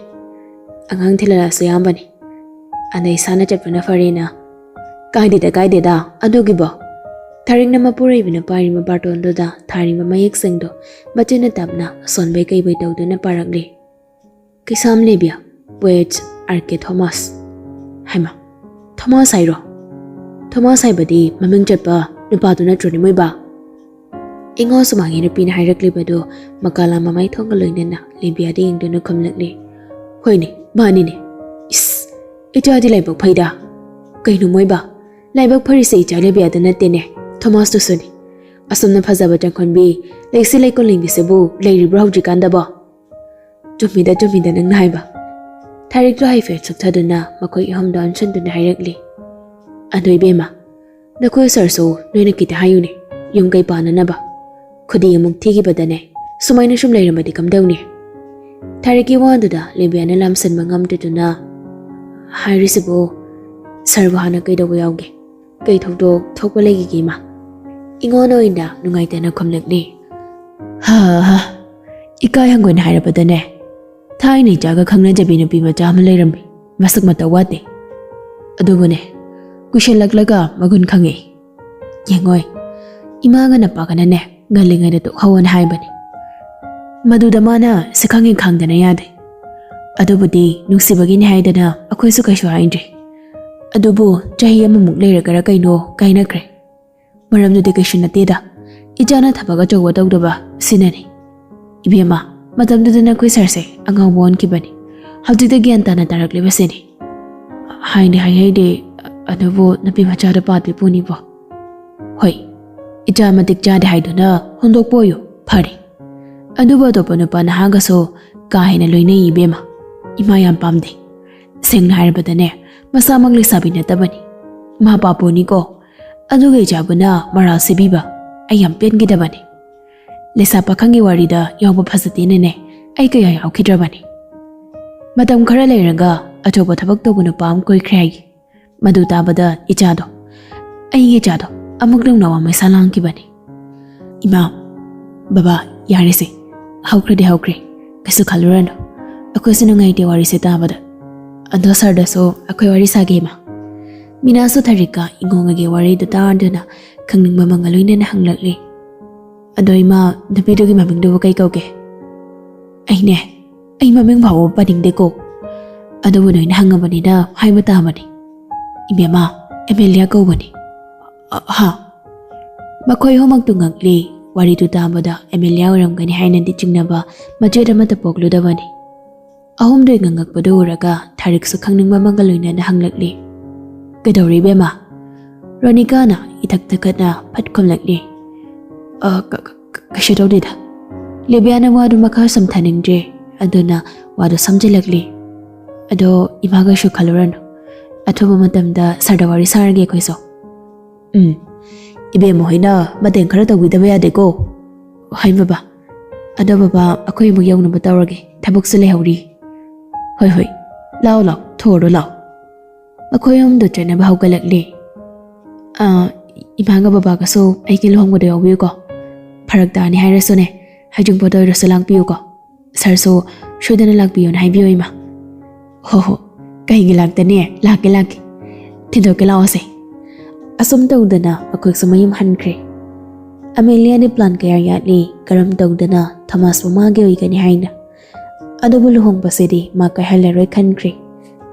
ꯑꯉꯥꯡ ꯊꯤꯜꯂꯛꯑꯁꯨ ꯌꯥꯝꯕꯅꯤ꯫ ꯑꯗ ꯏꯁꯥꯅ ꯆꯠꯄꯅ ꯐꯔꯦꯅ꯫" "ꯀꯥꯏꯗꯦꯗ, ꯀꯥꯏꯗꯦꯗ, ꯑꯗꯨꯒꯤꯕꯣ꯫" ꯊꯥꯔꯤꯛꯅ ꯃꯄꯨꯔꯣꯏꯕꯅ ꯄꯥꯏꯔꯤꯕ ꯕꯥꯔꯇꯣꯟꯗꯨꯗ ꯊꯥꯔꯤꯕ ꯃꯌꯦꯛꯁꯤꯡꯗꯣ ꯃꯆꯤꯟꯅ ꯇꯞꯅ ꯁꯣꯟꯕꯩ ꯀꯩꯕꯩ ꯇꯧꯗꯨꯅ ꯄꯥꯔꯛꯂꯤ꯫ "ꯀꯩꯁꯥꯝ ꯂꯦꯕꯤꯌꯥ, poet ꯑꯥꯔ ꯀꯦ ꯊꯣꯃꯥꯁ꯫" "ꯍꯥꯏꯃ, ꯊꯣꯃꯥꯁ ꯍꯥꯏꯔꯣ? ꯊꯣꯃꯥꯁ ꯍꯥꯏꯕꯗꯤ ꯃꯃꯤꯡ ꯆꯠꯄ ꯅꯨꯄꯥꯗꯨ ꯅꯠꯇ꯭ꯔꯣ, ꯅꯤꯃꯣꯏꯕ?" ꯏꯉꯣ ꯁꯨꯃꯥꯡꯒꯤ ꯅꯨꯄꯤꯅ ꯍꯥꯏꯔꯛꯂꯤꯕꯗꯨ ꯃꯀꯥꯂꯥ ꯃꯃꯥꯏ ꯊꯣꯡꯒ ꯂꯣꯏꯅꯅ ꯂꯦꯕꯤꯌꯥꯗ ꯌꯦꯡꯗꯨꯅ ꯈꯨꯝꯂꯛꯂꯤ꯫ "ꯍꯣꯏꯅꯦ, ꯃꯥꯅꯤꯅꯦ꯫ ꯏꯁ, ꯏꯆꯥꯗꯤ ꯂꯥꯏꯕꯛ ꯐꯩꯗ꯫ ꯀꯩꯅꯣ ꯃꯣꯏꯕ? ꯂꯥꯏꯕꯛ ꯐꯔꯤꯁꯦ ꯏꯆꯥ ꯂꯦꯕꯤꯌꯥꯗ ꯅꯠꯇꯦꯅꯦ, ꯊꯣꯃꯥꯁꯇꯨꯁꯨꯅꯤ꯫ ꯑꯁꯨꯝꯅ ꯐꯖꯕ ꯆꯪꯈꯣꯟꯕꯤ, ꯂꯩꯁꯤ ꯂꯩꯀꯣꯜ ꯂꯤꯡꯕꯤꯁꯤꯕꯨ ꯂꯩꯔꯤꯕ꯭ꯔꯣ ꯍꯧꯖꯤꯛꯀꯥꯟꯗꯕꯣ?" "ꯆꯨꯝꯃꯤꯗ, ꯆꯨꯝꯃꯤꯗ ꯅꯪꯅ ꯍꯥꯏꯕ꯫" ꯊꯥꯔꯤꯛꯇꯣ ꯍꯥꯏꯐꯦꯠ ꯁꯨꯞꯊꯗꯨꯅ ꯃꯈꯣꯏ ꯑꯍꯨꯝꯗ ꯑꯣꯟꯁꯤꯟꯗꯨꯅ ꯍꯥꯏꯔꯛꯂꯤ꯫ "ꯑꯗꯣ ꯏꯕꯦꯝꯃ, ꯅꯈꯣꯏ ꯁꯥꯔꯁꯨ ꯅꯣꯏꯅ ꯈꯤꯇ ꯍꯥꯏꯌꯨꯅꯦ, ꯌꯨꯝ ꯀꯩ ꯄꯥꯟꯅꯅꯕ꯫ ꯈꯨꯗꯤ ꯑꯃꯨꯛ ꯊꯤꯈꯤꯕꯗꯅꯦ ꯁꯨꯃꯥꯏꯅ ꯁꯨꯝ ꯂꯩꯔꯝꯃꯗꯤ ꯀꯝꯗꯧꯅꯤ?" ꯊꯥꯔꯤꯛꯀꯤ ꯋꯥꯗꯨꯗ ꯂꯦꯕꯤꯌꯥꯅ ꯂꯥꯝꯁꯟꯕ ꯉꯝꯗꯗꯨꯅ, "ꯍꯥꯏꯔꯤꯁꯤꯕꯨ ꯁꯥꯔꯕꯨ ꯍꯥꯟꯅ ꯀꯩꯗꯧꯕ ꯌꯥꯎꯒꯦ? ꯀꯩ ꯊꯧꯗꯣꯛ ꯊꯣꯛꯄ ꯂꯩꯈꯤꯒꯦ ꯏꯃꯥ?" ꯏꯉꯣꯟ ꯑꯣꯏꯅ ꯅꯨꯡꯉꯥꯏꯇꯅ ꯈꯨꯝꯂꯛꯂꯤ꯫ "ꯍꯥ ꯍꯥ, ꯏꯀꯥꯏ ꯍꯪꯒꯣꯏꯅ ꯍꯥꯏꯔꯕꯗꯅꯦ, ꯊꯥꯏꯅ ꯏꯆꯥꯒ ꯈꯪꯅꯖꯕꯤ ꯅꯨꯄꯤ ꯃꯆꯥ ꯑꯃ ꯂꯩꯔꯝꯃꯤ꯫ ꯃꯁꯛ ꯃꯇꯧ ꯋꯥꯠꯇꯦ꯫ ꯑꯗꯨꯕꯨꯅꯦ, ꯀꯨꯏꯁꯜꯂꯛꯂꯒ ꯃꯒꯨꯟ ꯈꯪꯉꯛꯏ꯫ ꯌꯦꯡꯉꯣꯏ, ꯏꯃꯥꯒ ꯅꯄꯥꯒꯅꯅꯦ ꯉꯜꯂꯤꯉꯩꯗ ꯇꯣꯛꯍꯧꯑꯣꯅ ꯍꯥꯏꯕꯅꯤ꯫ ꯃꯗꯨꯗ ꯃꯥꯅ ꯁꯛꯈꯪ ꯍꯦꯛ ꯈꯪꯗꯅ ꯌꯥꯗꯦ꯫ ꯑꯗꯨꯕꯨꯗꯤ ꯅꯨꯡꯁꯤꯕꯒꯤꯅꯤ ꯍꯥꯏꯗꯅ ꯑꯩꯈꯣꯏꯁꯨ ꯀꯩꯁꯨ ꯍꯥꯏꯗ꯭ꯔꯤ꯫ ꯑꯗꯨꯕꯨ ꯆꯍꯤ ꯑꯃꯃꯨꯛ ꯂꯩꯔꯒꯔ ꯀꯩꯅꯣ ꯀꯥꯏꯅꯈ꯭ꯔꯦ꯫ ꯃꯔꯝꯗꯨꯗꯤ ꯀꯩꯁꯨ ꯅꯠꯇꯦꯗ, ꯏꯆꯥꯅ ꯊꯕꯛ ꯑꯆꯧꯕ ꯇꯧꯗꯕ ꯁꯤꯅꯅꯤ꯫ ꯏꯕꯦꯝꯃ, ꯃꯇꯝꯗꯨꯗ ꯅꯈꯣꯏ ꯁꯥꯔꯁꯦ ꯑꯉꯥꯎꯕ ꯑꯣꯟꯈꯤꯕꯅꯤ꯫ ꯍꯧꯖꯤꯛꯇ ꯒ꯭ꯌꯥꯟ ꯇꯥꯅ ꯇꯥꯔꯛꯂꯤꯕꯁꯤꯅꯤ꯫" "ꯍꯥꯏꯅꯤ ꯍꯥꯏꯍꯩꯗꯦ, ꯑꯗꯨꯕꯨ ꯅꯨꯄꯤ ꯃꯆꯥꯗ ꯄꯥꯗ꯭ꯔꯤ ꯄꯣꯠꯅꯤꯕꯣ꯫" "ꯍꯣꯏ, ꯏꯆꯥ ꯃꯇꯤꯛ ꯆꯥꯗꯦ ꯍꯥꯏꯗꯨꯅ ꯍꯨꯟꯗꯣꯛꯄ ꯑꯣꯏꯌꯨ, ꯐꯔꯦ꯫ ꯑꯗꯨꯕꯨ ꯑꯇꯣꯞꯄ ꯅꯨꯄꯥ ꯅꯍꯥꯒꯁꯨ ꯀꯥ ꯍꯦꯟꯅ ꯂꯣꯏꯅꯩ ꯏꯕꯦꯝꯃ꯫ ꯏꯃꯥ ꯌꯥꯝ ꯄꯥꯝꯗꯦ꯫ ꯁꯦꯡꯅ ꯍꯥꯏꯔꯕꯗꯅꯦ, ꯃꯁꯥꯃꯛ ꯂꯩꯁꯥꯕꯤ ꯅꯠꯇꯕꯅꯤ꯫ ꯃꯥ ꯄꯥꯄꯨꯅꯤꯀꯣ꯫ ꯑꯗꯨꯒ ꯏꯆꯥꯕꯨꯅ ꯃꯔꯥꯜ ꯁꯤꯕꯤꯕ꯫ ꯑꯩ ꯌꯥꯝ ꯄꯦꯟꯈꯤꯗꯕꯅꯤ꯫ ꯂꯩꯁꯥ ꯄꯥꯈꯪꯒꯤ ꯋꯥꯔꯤꯗ ꯌꯥꯎꯕ ꯐꯖꯗꯦꯅꯅꯦ, ꯑꯩ ꯀꯌꯥ ꯌꯥꯎꯈꯤꯗ꯭ꯔꯕꯅꯤ꯫ ꯃꯇꯝ ꯈꯔ ꯂꯩꯔꯒ ꯑꯆꯧꯕ ꯊꯕꯛ ꯇꯧꯕ ꯅꯨꯄꯥ ꯑꯃ ꯀꯣꯏꯈ꯭ꯔꯦ ꯍꯥꯏ꯫ ꯃꯗꯨ ꯇꯥꯕꯗ ꯏꯆꯥꯗꯣ, ꯑꯩꯒꯤ ꯏꯆꯥꯗꯣ ꯑꯃꯨꯛ ꯅꯧꯅ ꯑꯋꯥ ꯃꯩꯁꯥ ꯂꯥꯡꯈꯤꯕꯅꯤ꯫" "ꯏꯃꯥ, ꯕꯕꯥ, ꯌꯥꯔꯦꯁꯦ꯫ ꯍꯧꯈ꯭ꯔꯗꯤ ꯍꯧꯈ꯭ꯔꯦ꯫ ꯀꯩꯁꯨ ꯈꯜꯂꯨꯔꯅꯨ꯫ ꯑꯩꯈꯣꯏꯁꯨ ꯅꯨꯡꯉꯥꯏꯇꯦ ꯋꯥꯔꯤꯁꯦ ꯇꯥꯕꯗ꯫ ꯑꯗꯣ ꯁꯥꯔꯗꯁꯨ ꯑꯩꯈꯣꯏ ꯋꯥꯔꯤ ꯁꯥꯒꯦ, ꯏꯃꯥ꯫" ꯃꯤꯅꯥꯁꯨ ꯊꯥꯔꯤꯛꯀ ꯏꯉꯣꯉꯒꯤ ꯋꯥꯔꯤꯗꯨ ꯇꯥꯗꯨꯅ ꯈꯪꯅꯤꯡꯕ ꯃꯉꯥ ꯂꯣꯏꯅꯅ ꯍꯪꯂꯛꯂꯤ꯫ "ꯑꯗꯣ ꯏꯃꯥ, ꯅꯨꯄꯤꯗꯨꯒꯤ ꯃꯃꯤꯡꯗꯨꯕꯨ ꯀꯩ ꯀꯧꯒꯦ?" "ꯑꯩꯅꯦ, ꯑꯩ ꯃꯃꯤꯡ ꯐꯥꯎꯕ ꯄꯟꯅꯤꯡꯗꯦꯀꯣ꯫ ꯑꯗꯨꯕꯨ ꯅꯣꯏꯅ ꯍꯪꯉꯕꯅꯤꯅ ꯍꯥꯏꯕ ꯇꯥꯕꯅꯤ꯫ ꯏꯕꯦꯝꯃ, ꯑꯦꯃꯦꯂꯤꯌꯥ ꯀꯧꯕꯅꯤ꯫ ꯑ, ꯍꯥ? ꯃꯈꯣꯏ ꯑꯍꯨꯝꯃꯛꯇꯨ ꯉꯛꯂꯤ꯫ ꯋꯥꯔꯤꯗꯨ ꯇꯥꯕꯗ ꯑꯦꯃꯦꯂꯤꯌꯥ ꯑꯣꯏꯔꯝꯒꯅꯤ ꯍꯥꯏꯅꯗꯤ ꯆꯤꯡꯅꯕ ꯃꯆꯦꯠ ꯑꯃꯠꯇ ꯄꯣꯛꯂꯨꯗꯕꯅꯤ꯫ ꯑꯍꯨꯝꯗꯨ ꯉꯉꯛꯄꯗꯨ ꯎꯔꯒ ꯊꯥꯔꯤꯛꯁꯨ ꯈꯪꯅꯤꯡꯕ ꯑꯃꯒ ꯂꯣꯏꯅꯅ ꯍꯪꯂꯛꯂꯤ, "ꯀꯩꯗꯧꯔꯤ, ꯏꯕꯦꯝꯃ?" ꯔꯣꯅꯤꯀꯥꯅ ꯏꯊꯛ ꯊꯛꯀꯠꯅ ꯐꯠ ꯈꯨꯝꯂꯛꯂꯤ, "ꯑ, ꯀ-, ꯀ-, ꯀ-, ꯀꯩꯁꯨ ꯇꯧꯗꯦꯗ꯫" ꯂꯤꯕꯤꯌꯥꯅ ꯋꯥꯗꯨ ꯃꯈꯥ ꯁꯝꯊꯅꯤꯡꯗ꯭ꯔꯦ, ꯑꯗꯨꯅ ꯋꯥꯗꯨ ꯁꯝꯖꯤꯜꯂꯛꯂꯤ, "ꯑꯗꯣ ꯏꯃꯥ, ꯀꯩꯁꯨ ꯈꯜꯂꯨꯔꯅꯨ꯫ ꯑꯊꯨꯕ ꯃꯇꯝꯗ ꯁꯥꯔꯗ ꯋꯥꯔꯤ ꯁꯥꯔꯒꯦ ꯑꯩꯈꯣꯏꯁꯨ꯫" "ꯎꯝ, ꯏꯕꯦꯝꯃ ꯍꯣꯏꯅ ꯃꯇꯦꯡ ꯈꯔ ꯇꯧꯕꯤꯗꯕ ꯌꯥꯗꯦꯀꯣ꯫" "ꯍꯣꯏ ꯕꯕꯥ꯫ ꯑꯗꯣ ꯕꯕꯥ, ꯑꯩꯈꯣꯏ ꯑꯃꯨꯛ ꯌꯧꯅꯕ ꯇꯧꯔꯒꯦ, ꯊꯕꯛꯁꯨ ꯂꯩꯍꯧꯔꯤ꯫" "ꯍꯣꯏ, ꯍꯣꯏ, ꯂꯥꯛꯑꯣ, ꯂꯥꯛꯑꯣ, ꯊꯣꯛꯎꯔꯣ, ꯂꯥꯛꯑꯣ꯫" ꯃꯈꯣꯏ ꯑꯍꯨꯝꯗꯨ ꯆꯠꯅꯕ ꯍꯧꯒꯠꯂꯛꯂꯤ꯫ "ꯑꯥ, ꯏꯃꯥꯒ ꯕꯕꯥꯒꯁꯨ ꯑꯩꯒꯤ ꯂꯨꯍꯣꯡꯕꯗ ꯌꯥꯎꯕꯤꯌꯨꯀꯣ꯫ ꯐꯔꯛ ꯇꯥꯅꯤ ꯍꯥꯏꯔꯁꯨꯅꯦ, ꯍꯩꯖꯤꯡꯄꯣꯠꯇ ꯑꯣꯏꯔꯁꯨ ꯂꯥꯛꯄꯤꯌꯨꯀꯣ꯫ ꯁꯥꯔꯁꯨ ꯁꯣꯏꯗꯅ ꯂꯥꯛꯄꯤꯌꯣꯅ ꯍꯥꯏꯕꯤꯌꯣ, ꯏꯃꯥ꯫" "ꯍꯣ ꯍꯣ, ꯀꯩꯒꯤ ꯂꯥꯛꯇꯅꯤ? ꯂꯥꯛꯀꯦ, ꯂꯥꯛꯀꯦ꯫ ꯊꯤꯟꯗꯣꯛꯀꯦ, ꯂꯥꯛꯑꯣꯁꯦ꯫" ꯑꯁꯨꯝ ꯇꯧꯗꯅ ꯃꯈꯣꯏꯁꯨ ꯃꯌꯨꯝ ꯍꯟꯈ꯭ꯔꯦ꯫ ꯑꯃꯦꯂꯤꯌꯥꯗꯤ ꯄ꯭ꯂꯥꯟ ꯀꯌꯥ ꯌꯥꯠꯂꯤ, ꯀꯔꯝ ꯇꯧꯗꯅ ꯊꯣꯃꯥꯁꯄꯨ ꯃꯥꯒꯤ ꯑꯣꯏꯒꯅꯤ ꯍꯥꯏꯅ꯫ ꯑꯗꯨꯕꯨ ꯂꯨꯍꯣꯡꯕꯁꯤꯗꯤ ꯃꯥ ꯀꯥꯏꯍꯜꯂꯔꯣꯏ ꯈꯟꯈ꯭ꯔꯦ꯫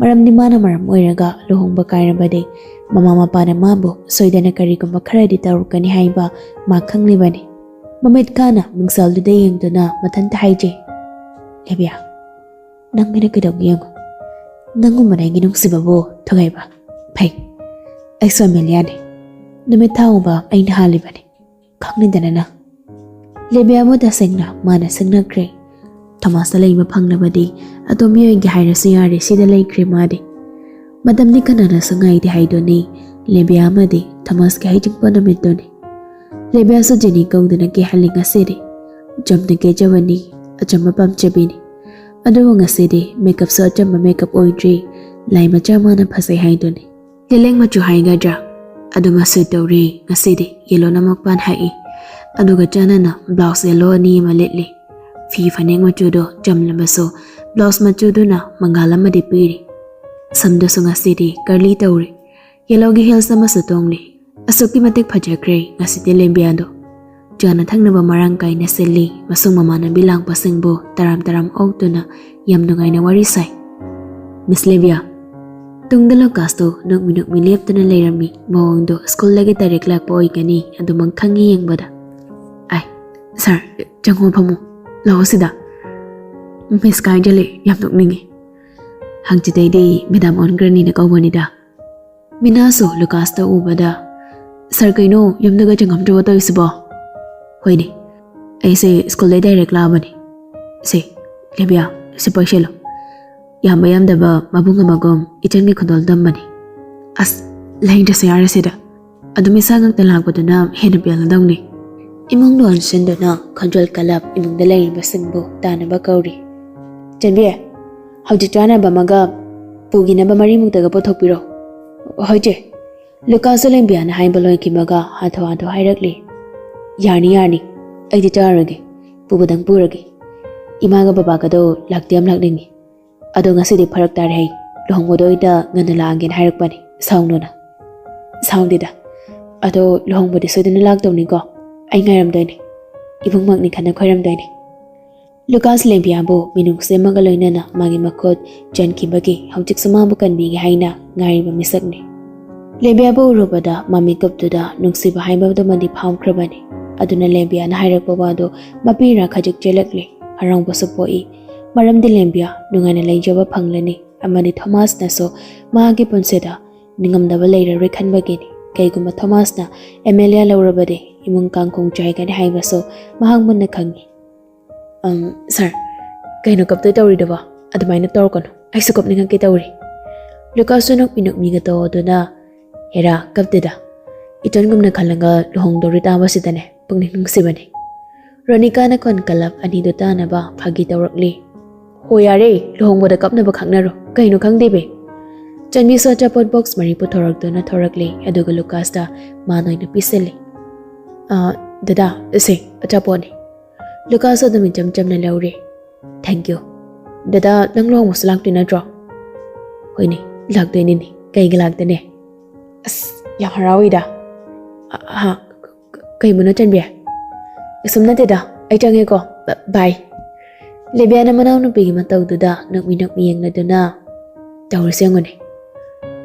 ꯃꯔꯝꯗꯤ ꯃꯥꯅ ꯃꯔꯝ ꯑꯣꯏꯔꯒ ꯂꯨꯍꯣꯡꯕ ꯀꯥꯏꯔꯕꯗꯤ ꯃꯃꯥ ꯃꯄꯥꯅ ꯃꯥꯕꯨ ꯁꯣꯏꯗꯅ ꯀꯔꯤꯒꯨꯝꯕ ꯈꯔꯗꯤ ꯇꯧꯔꯛꯀꯅꯤ ꯍꯥꯏꯕ ꯃꯥ ꯈꯪꯂꯤꯕꯅꯤ꯫ ꯃꯃꯤꯠ ꯈꯥꯅ ꯃꯤꯡꯁꯦꯜꯗꯨꯗ ꯌꯦꯡꯗꯨꯅ ꯃꯊꯟꯇ ꯍꯥꯏꯖꯩ, "ꯂꯦꯕꯤꯌꯥ, ꯅꯪ ꯑꯩꯅ ꯀꯩꯗꯧꯒꯦ ꯌꯦꯡꯉꯨ꯫ ꯅꯪꯒꯨꯝꯕꯅ ꯑꯩꯒꯤ ꯅꯨꯡꯁꯤꯕꯕꯨ ꯊꯨꯒꯥꯏꯕ꯫ ꯐꯩ, ꯑꯩꯁꯨ ꯑꯃꯦꯂꯤꯌꯥꯅꯤ꯫ ꯅꯨꯃꯤꯠ ꯊꯥ ꯎꯕ ꯑꯩꯅ ꯍꯥꯜꯂꯤꯕꯅꯤ, ꯈꯪꯂꯤꯗꯅ ꯅꯪ꯫" ꯂꯦꯕꯤꯌꯥꯕꯨ ꯇꯁꯦꯡꯅ ꯃꯥꯅ ꯁꯤꯡꯅꯈ꯭ꯔꯦ꯫ ꯊꯣꯃꯥꯁꯇ ꯂꯩꯕ ꯐꯪꯂꯕꯗꯤ ꯑꯇꯣꯝꯕꯤ ꯑꯣꯏꯒꯦ ꯍꯥꯏꯔꯁꯨ ꯌꯥꯔꯦ, ꯁꯤꯗ ꯂꯩꯈ꯭ꯔꯦ ꯃꯥꯗꯤ꯫ ꯃꯇꯝꯗꯤ ꯀꯅꯥꯅꯁꯨ ꯉꯥꯏꯗꯦ ꯍꯥꯏꯗꯨꯅꯤ꯫ ꯂꯦꯕꯤꯌꯥ ꯑꯃꯗꯤ ꯊꯣꯃꯥꯁꯀꯤ ꯍꯩꯖꯤꯡꯄꯣꯠ ꯅꯨꯃꯤꯠꯇꯨꯅꯤ꯫ ꯂꯦꯕꯤꯌꯥꯁꯨ ꯖꯦꯅꯤ ꯀꯧꯗꯨꯅ ꯀꯦꯍꯜꯂꯤ ꯉꯁꯤꯗꯤ꯫ ꯆꯝꯅ ꯀꯦꯖꯕꯅꯤ, ꯑꯆꯝꯕ ꯄꯥꯝꯖꯕꯤꯅꯤ꯫ ꯑꯗꯨꯕꯨ ꯉꯁꯤꯗꯤ ꯃꯦꯀꯞꯁꯨ ꯑꯆꯝꯕ ꯃꯦꯀꯞ ꯑꯣꯏꯗ꯭ꯔꯤ, ꯂꯥꯏ ꯃꯆꯥ ꯃꯥꯅ ꯐꯖꯩ ꯍꯥꯏꯗꯨꯅꯤ꯫ ꯂꯤꯂꯦꯡ ꯃꯆꯨ ꯍꯥꯏꯒꯗ꯭ꯔꯥ, ꯑꯗꯨꯃ ꯁꯨꯠ ꯇꯧꯔꯤ ꯉꯁꯤꯗꯤ, ꯌꯦꯜꯂꯣꯅ ꯃꯄꯥꯟ ꯍꯛꯏ꯫ ꯑꯗꯨꯒ ꯆꯥꯟꯅꯅ ꯕ꯭ꯂꯥꯎꯁ ꯌꯦꯜꯂꯣ ꯑꯅꯤ ꯑꯃ ꯂꯤꯠꯂꯤ꯫ ꯐꯤ ꯐꯅꯦꯛ ꯃꯆꯨꯗꯣ ꯆꯝꯂꯕꯁꯨ ꯕ꯭ꯂꯥꯎꯁ ꯃꯆꯨꯗꯨꯅ ꯃꯉꯥꯜ ꯑꯃꯗꯤ ꯄꯤꯔꯤ꯫ ꯁꯝꯗꯨꯁꯨ ꯉꯁꯤꯗꯤ ꯀꯔꯂꯤ ꯇꯧꯔꯤ꯫ ꯌꯦꯜꯂꯣꯒꯤ ꯍꯤꯜꯁ ꯑꯃꯁꯨ ꯇꯣꯡꯂꯤ꯫ ꯑꯁꯨꯛꯀꯤ ꯃꯇꯤꯛ ꯐꯖꯈ꯭ꯔꯦ ꯉꯁꯤꯗꯤ ꯂꯦꯕꯤꯌꯥꯗꯣ꯫ ꯆꯥꯅ ꯊꯛꯅꯕ ꯃꯔꯥꯡ ꯀꯥꯏꯅ ꯁꯤꯜꯂꯤ꯫ ꯃꯁꯨꯡ ꯃꯃꯥꯟꯅꯕꯤ ꯂꯥꯡꯕꯁꯤꯡꯕꯨ ꯇꯔꯥꯝ ꯇꯔꯥꯝ ꯑꯣꯛꯇꯨꯅ ꯌꯥꯝ ꯅꯨꯡꯉꯥꯏꯅ ꯋꯥꯔꯤ ꯁꯥꯏ꯫ ꯃꯤꯁ ꯂꯦꯕꯤꯌꯥ, ꯇꯨꯡꯗ ꯂꯨꯀꯥꯁꯇꯨ ꯅꯣꯛꯃꯤ ꯅꯣꯛꯃꯤ ꯂꯦꯞꯇꯨꯅ ꯂꯩꯔꯝꯃꯤ꯫ ꯃꯑꯣꯡꯗꯣ ꯁ꯭ꯀꯨꯜꯗꯒꯤ ꯗꯥꯏꯔꯦꯛ ꯂꯥꯛꯄ ꯑꯣꯏꯒꯅꯤ, ꯑꯗꯨꯃꯛ ꯈꯪꯉꯤ ꯌꯦꯡꯕꯗ꯫ "ꯑꯥꯏ, ꯁꯥꯔ, ꯆꯪꯉꯣ ꯐꯝꯃꯣ, ꯂꯥꯛꯑꯣ ꯁꯤꯗ꯫ ꯃꯤꯁ ꯀꯥꯏꯖꯂꯦ, ꯌꯥꯝ ꯅꯣꯛꯅꯤꯡꯉꯤ꯫ ꯍꯪꯆꯤꯠꯇꯩꯗꯤ ꯃꯦꯗꯥꯝ ꯑꯣꯟꯈ꯭ꯔꯅꯤꯅ ꯀꯧꯕꯅꯤꯗ꯫" ꯃꯤꯅꯥꯁꯨ ꯂꯨꯀꯥꯁꯇ ꯎꯕꯗ, "ꯁꯥꯔ, ꯀꯩꯅꯣ ꯌꯨꯝꯗꯒ ꯆꯪꯉꯝꯗ꯭ꯔꯕꯣ ꯇꯧꯔꯤꯁꯤꯕꯣ?" "ꯍꯣꯏꯅꯦ, ꯑꯩꯁꯦ ꯁ꯭ꯀꯨꯜꯗꯩ ꯗꯥꯏꯔꯦꯛ ꯂꯥꯛꯑꯕꯅꯤ꯫ ꯁꯦ, ꯂꯦꯕꯤꯌꯥ, ꯁꯤ ꯄꯥꯏꯁꯜꯂꯣ꯫ ꯌꯥꯝꯕ ꯌꯥꯝꯗꯕ ꯃꯕꯨꯡ ꯑꯃꯒꯨꯝ ꯏꯆꯟꯒꯤ ꯈꯨꯗꯣꯜ ꯇꯝꯕꯅꯤ꯫" "ꯑꯁ, ꯂꯩꯗ꯭ꯔꯁꯨ ꯌꯥꯔꯦ ꯁꯤꯗ꯫ ꯑꯗꯨꯝ ꯏꯁꯥ ꯉꯥꯛꯇ ꯂꯥꯛꯄꯗꯨꯅ ꯍꯦꯟꯅ ꯄꯦꯜꯂꯗꯧꯅꯤ꯫" ꯏꯃꯨꯡ ꯂꯣꯟꯁꯤꯟꯗꯨꯅ ꯈꯣꯟꯖꯦꯜ ꯀꯜꯂꯞ ꯏꯃꯨꯡꯗ ꯂꯩꯔꯤꯕꯁꯤꯡꯕꯨ ꯇꯥꯅꯕ ꯀꯧꯔꯤ꯫ "ꯆꯟꯕꯤ, ꯍꯧꯖꯤꯛ ꯆꯥꯅꯕ ꯑꯃꯒ ꯄꯨꯈꯤꯅꯕ ꯃꯔꯤꯃꯨꯛꯇꯒ ꯄꯨꯊꯣꯛꯄꯤꯔꯣ꯫" "ꯍꯣꯏ ꯆꯦ꯫" ꯂꯨꯀꯥꯁꯁꯨ ꯂꯦꯝꯕꯤꯌꯥꯅ ꯍꯥꯏꯕ ꯂꯣꯏꯈꯤꯕꯒ ꯍꯥꯊꯨ ꯍꯥꯊꯨ ꯍꯥꯏꯔꯛꯂꯤ꯫ "ꯌꯥꯔꯅꯤ, ꯌꯥꯔꯅꯤ, ꯑꯩꯗꯤ ꯆꯥꯔꯒꯦ, ꯄꯨꯕꯗꯪ ꯄꯨꯔꯒꯦ꯫ ꯏꯃꯥꯒ ꯕꯕꯥꯒꯗꯣ ꯂꯥꯛꯇꯤ ꯌꯥꯝ ꯂꯥꯛꯅꯤꯡꯉꯤ꯫ ꯑꯗꯣ ꯉꯁꯤꯗꯤ ꯐꯔꯛ ꯇꯥꯔꯦ ꯍꯥꯏ, ꯂꯨꯍꯣꯡꯕꯗꯣ ꯑꯣꯏꯅ ꯉꯟꯅ ꯂꯥꯛꯑꯒꯦꯅ ꯍꯥꯏꯔꯛꯄꯅꯦ, ꯁꯥꯎꯅꯨꯅ꯫" "ꯁꯥꯎꯗꯦꯗ, ꯑꯗꯣ ꯂꯨꯍꯣꯡꯕꯗꯤ ꯁꯣꯏꯗꯅ ꯂꯥꯛꯇꯧꯅꯤꯀꯣ꯫ ꯑꯩ ꯉꯥꯏꯔꯝꯗꯣꯏꯅꯦ, ꯏꯕꯨꯡꯃꯛꯅꯤ ꯈꯟꯅ ꯈꯣꯏꯔꯝꯗꯣꯏꯅꯦ꯫" ꯂꯨꯀꯥꯁ ꯂꯦꯝꯕꯤꯌꯥꯕꯨ ꯃꯤꯅꯨꯡꯁꯤ ꯑꯃꯒ ꯂꯣꯏꯅꯅ ꯃꯥꯒꯤ ꯃꯈꯨꯠ ꯆꯦꯟꯈꯤꯕꯒꯤ ꯍꯧꯖꯤꯛꯁꯨ ꯃꯥꯕꯨ ꯀꯟꯕꯤꯒꯦ ꯍꯥꯏꯅ ꯉꯥꯏꯔꯤꯕ ꯃꯤꯁꯛꯅꯤ꯫ ꯂꯦꯝꯕꯤꯌꯥꯕꯨ ꯎꯔꯨꯕꯗ ꯃꯃꯤꯀꯨꯞꯇꯨꯗ ꯅꯨꯡꯁꯤꯕ ꯍꯥꯏꯕꯗꯨꯃꯗꯤ ꯐꯥꯎꯈ꯭ꯔꯕꯅꯤ꯫ ꯑꯗꯨꯅ ꯂꯦꯝꯕꯤꯌꯥꯅ ꯍꯥꯏꯔꯛꯄ ꯋꯥꯗꯨ ꯃꯄꯤꯔꯥ ꯈꯖꯤꯛ ꯆꯦꯜꯂꯛꯂꯤ꯫ ꯍꯔꯥꯎꯕꯁꯨ ꯄꯣꯛꯏ꯫ ꯃꯔꯝꯗꯤ ꯂꯦꯝꯕꯤꯌꯥ ꯅꯨꯡꯉꯥꯏꯅ ꯂꯩꯖꯕ ꯐꯪꯂꯅꯤ꯫ ꯑꯃꯗꯤ ꯊꯣꯃꯥꯁꯅꯁꯨ ꯃꯍꯥꯛꯀꯤ ꯄꯨꯟꯁꯤꯗ ꯅꯤꯡꯉꯝꯗꯕ ꯂꯩꯔꯔꯣꯏ ꯈꯟꯕꯒꯤꯅꯤ꯫ ꯀꯩꯒꯨꯝꯕ ꯊꯣꯃꯥꯁꯅ ꯑꯦꯃꯦꯂꯤꯌꯥ ꯂꯧꯔꯕꯗꯤ ꯏꯃꯨꯡ ꯀꯥꯡꯈꯣꯡ ꯆꯥꯏꯒꯅꯤ ꯍꯥꯏꯕꯁꯨ ꯃꯍꯥꯛ ꯃꯨꯟꯅ ꯈꯪꯏ꯫ "ꯑꯪ, ꯁꯥꯔ, ꯀꯩꯅꯣ ꯀꯞꯇꯣꯏ ꯇꯧꯔꯤꯗꯨꯕꯣ? ꯑꯗꯨꯃꯥꯏꯅ ꯇꯧꯔꯛꯀꯅꯨ, ꯑꯩꯁꯨ ꯀꯞꯅꯤꯡꯉꯛꯀꯦ ꯇꯧꯔꯤ꯫" ꯂꯨꯀꯥꯁꯁꯨ ꯅꯣꯛꯃꯤ ꯅꯣꯛꯃꯤꯒ ꯇꯧꯗꯨꯅ, "ꯍꯦꯔꯥ, ꯀꯞꯇꯦꯗ, ꯏꯆꯟꯒꯨꯝꯅ ꯈꯜꯂꯒ ꯂꯨꯍꯣꯡꯗꯧꯔꯤ ꯇꯥꯕꯁꯤꯗꯅꯦ ꯄꯨꯛꯅꯤꯡ ꯅꯨꯡꯁꯤꯕꯅꯦ꯫" ꯔꯣꯅꯤꯀꯥꯅ ꯈꯣꯟ ꯀꯜꯂꯞ ꯑꯅꯤꯗꯨ ꯇꯥꯅꯕ ꯐꯥꯒꯤ ꯇꯧꯔꯛꯂꯤ꯫ "ꯍꯣ ꯌꯥꯔꯦ, ꯂꯨꯍꯣꯡꯕꯗ ꯀꯞꯅꯕ ꯈꯥꯛꯅꯔꯣ, ꯀꯩꯅꯣ ꯈꯪꯗꯦꯕꯦ꯫" ꯆꯟꯕꯤꯁꯨ ꯑꯆꯥꯄꯣꯠ ꯕꯣꯛꯁ ꯃꯔꯤ ꯄꯨꯊꯣꯔꯛꯇꯨꯅ ꯊꯣꯔꯛꯂꯦ, ꯑꯗꯨꯒ ꯂꯨꯀꯥꯁꯇ ꯃꯥꯅ ꯑꯣꯏꯅ ꯄꯤꯁꯤꯜꯂꯤ꯫ "ꯑ, ꯗꯗꯥ, ꯁꯦ, ꯑꯆꯥꯄꯣꯠꯅꯤ꯫" ꯂꯨꯀꯥꯁꯁꯨ ꯑꯗꯨꯝ ꯏꯆꯝ ꯆꯝꯅ ꯂꯧꯔꯦ꯫ "Thank you꯫ ꯗꯗꯥ, ꯅꯪ ꯂꯨꯍꯣꯡꯕꯁꯨ ꯂꯥꯛꯇꯣꯏ ꯅꯠꯇ꯭ꯔꯣ?" "ꯍꯣꯏꯅꯦ, ꯂꯥꯛꯇꯣꯏꯅꯤꯅꯦ, ꯀꯩꯒꯤ ꯂꯥꯛꯇꯅꯦ?" "ꯑꯁ, ꯌꯥꯝ ꯍꯔꯥꯎꯏꯗ꯫" "ꯑ, ꯍꯥ, ꯀ-, ꯀ-, ꯀꯩꯕꯨꯅꯣ ꯆꯟꯕꯤ?" ꯀꯩꯁꯨꯝ ꯅꯠꯇꯦꯗ, ꯑꯩ ꯆꯪꯉꯦꯀꯣ꯫ ꯕ-, ꯕꯥꯏ꯫ ꯂꯦꯕꯤꯌꯥꯅ ꯃꯅꯥꯎꯅꯨꯄꯤꯒꯤ ꯃꯇꯧꯗꯨꯗ ꯅꯣꯛꯃꯤ ꯅꯣꯛꯃꯤ ꯌꯦꯡꯂꯗꯨꯅ, "ꯇꯧꯔꯤꯁꯦ ꯌꯦꯡꯉꯨꯅꯦ꯫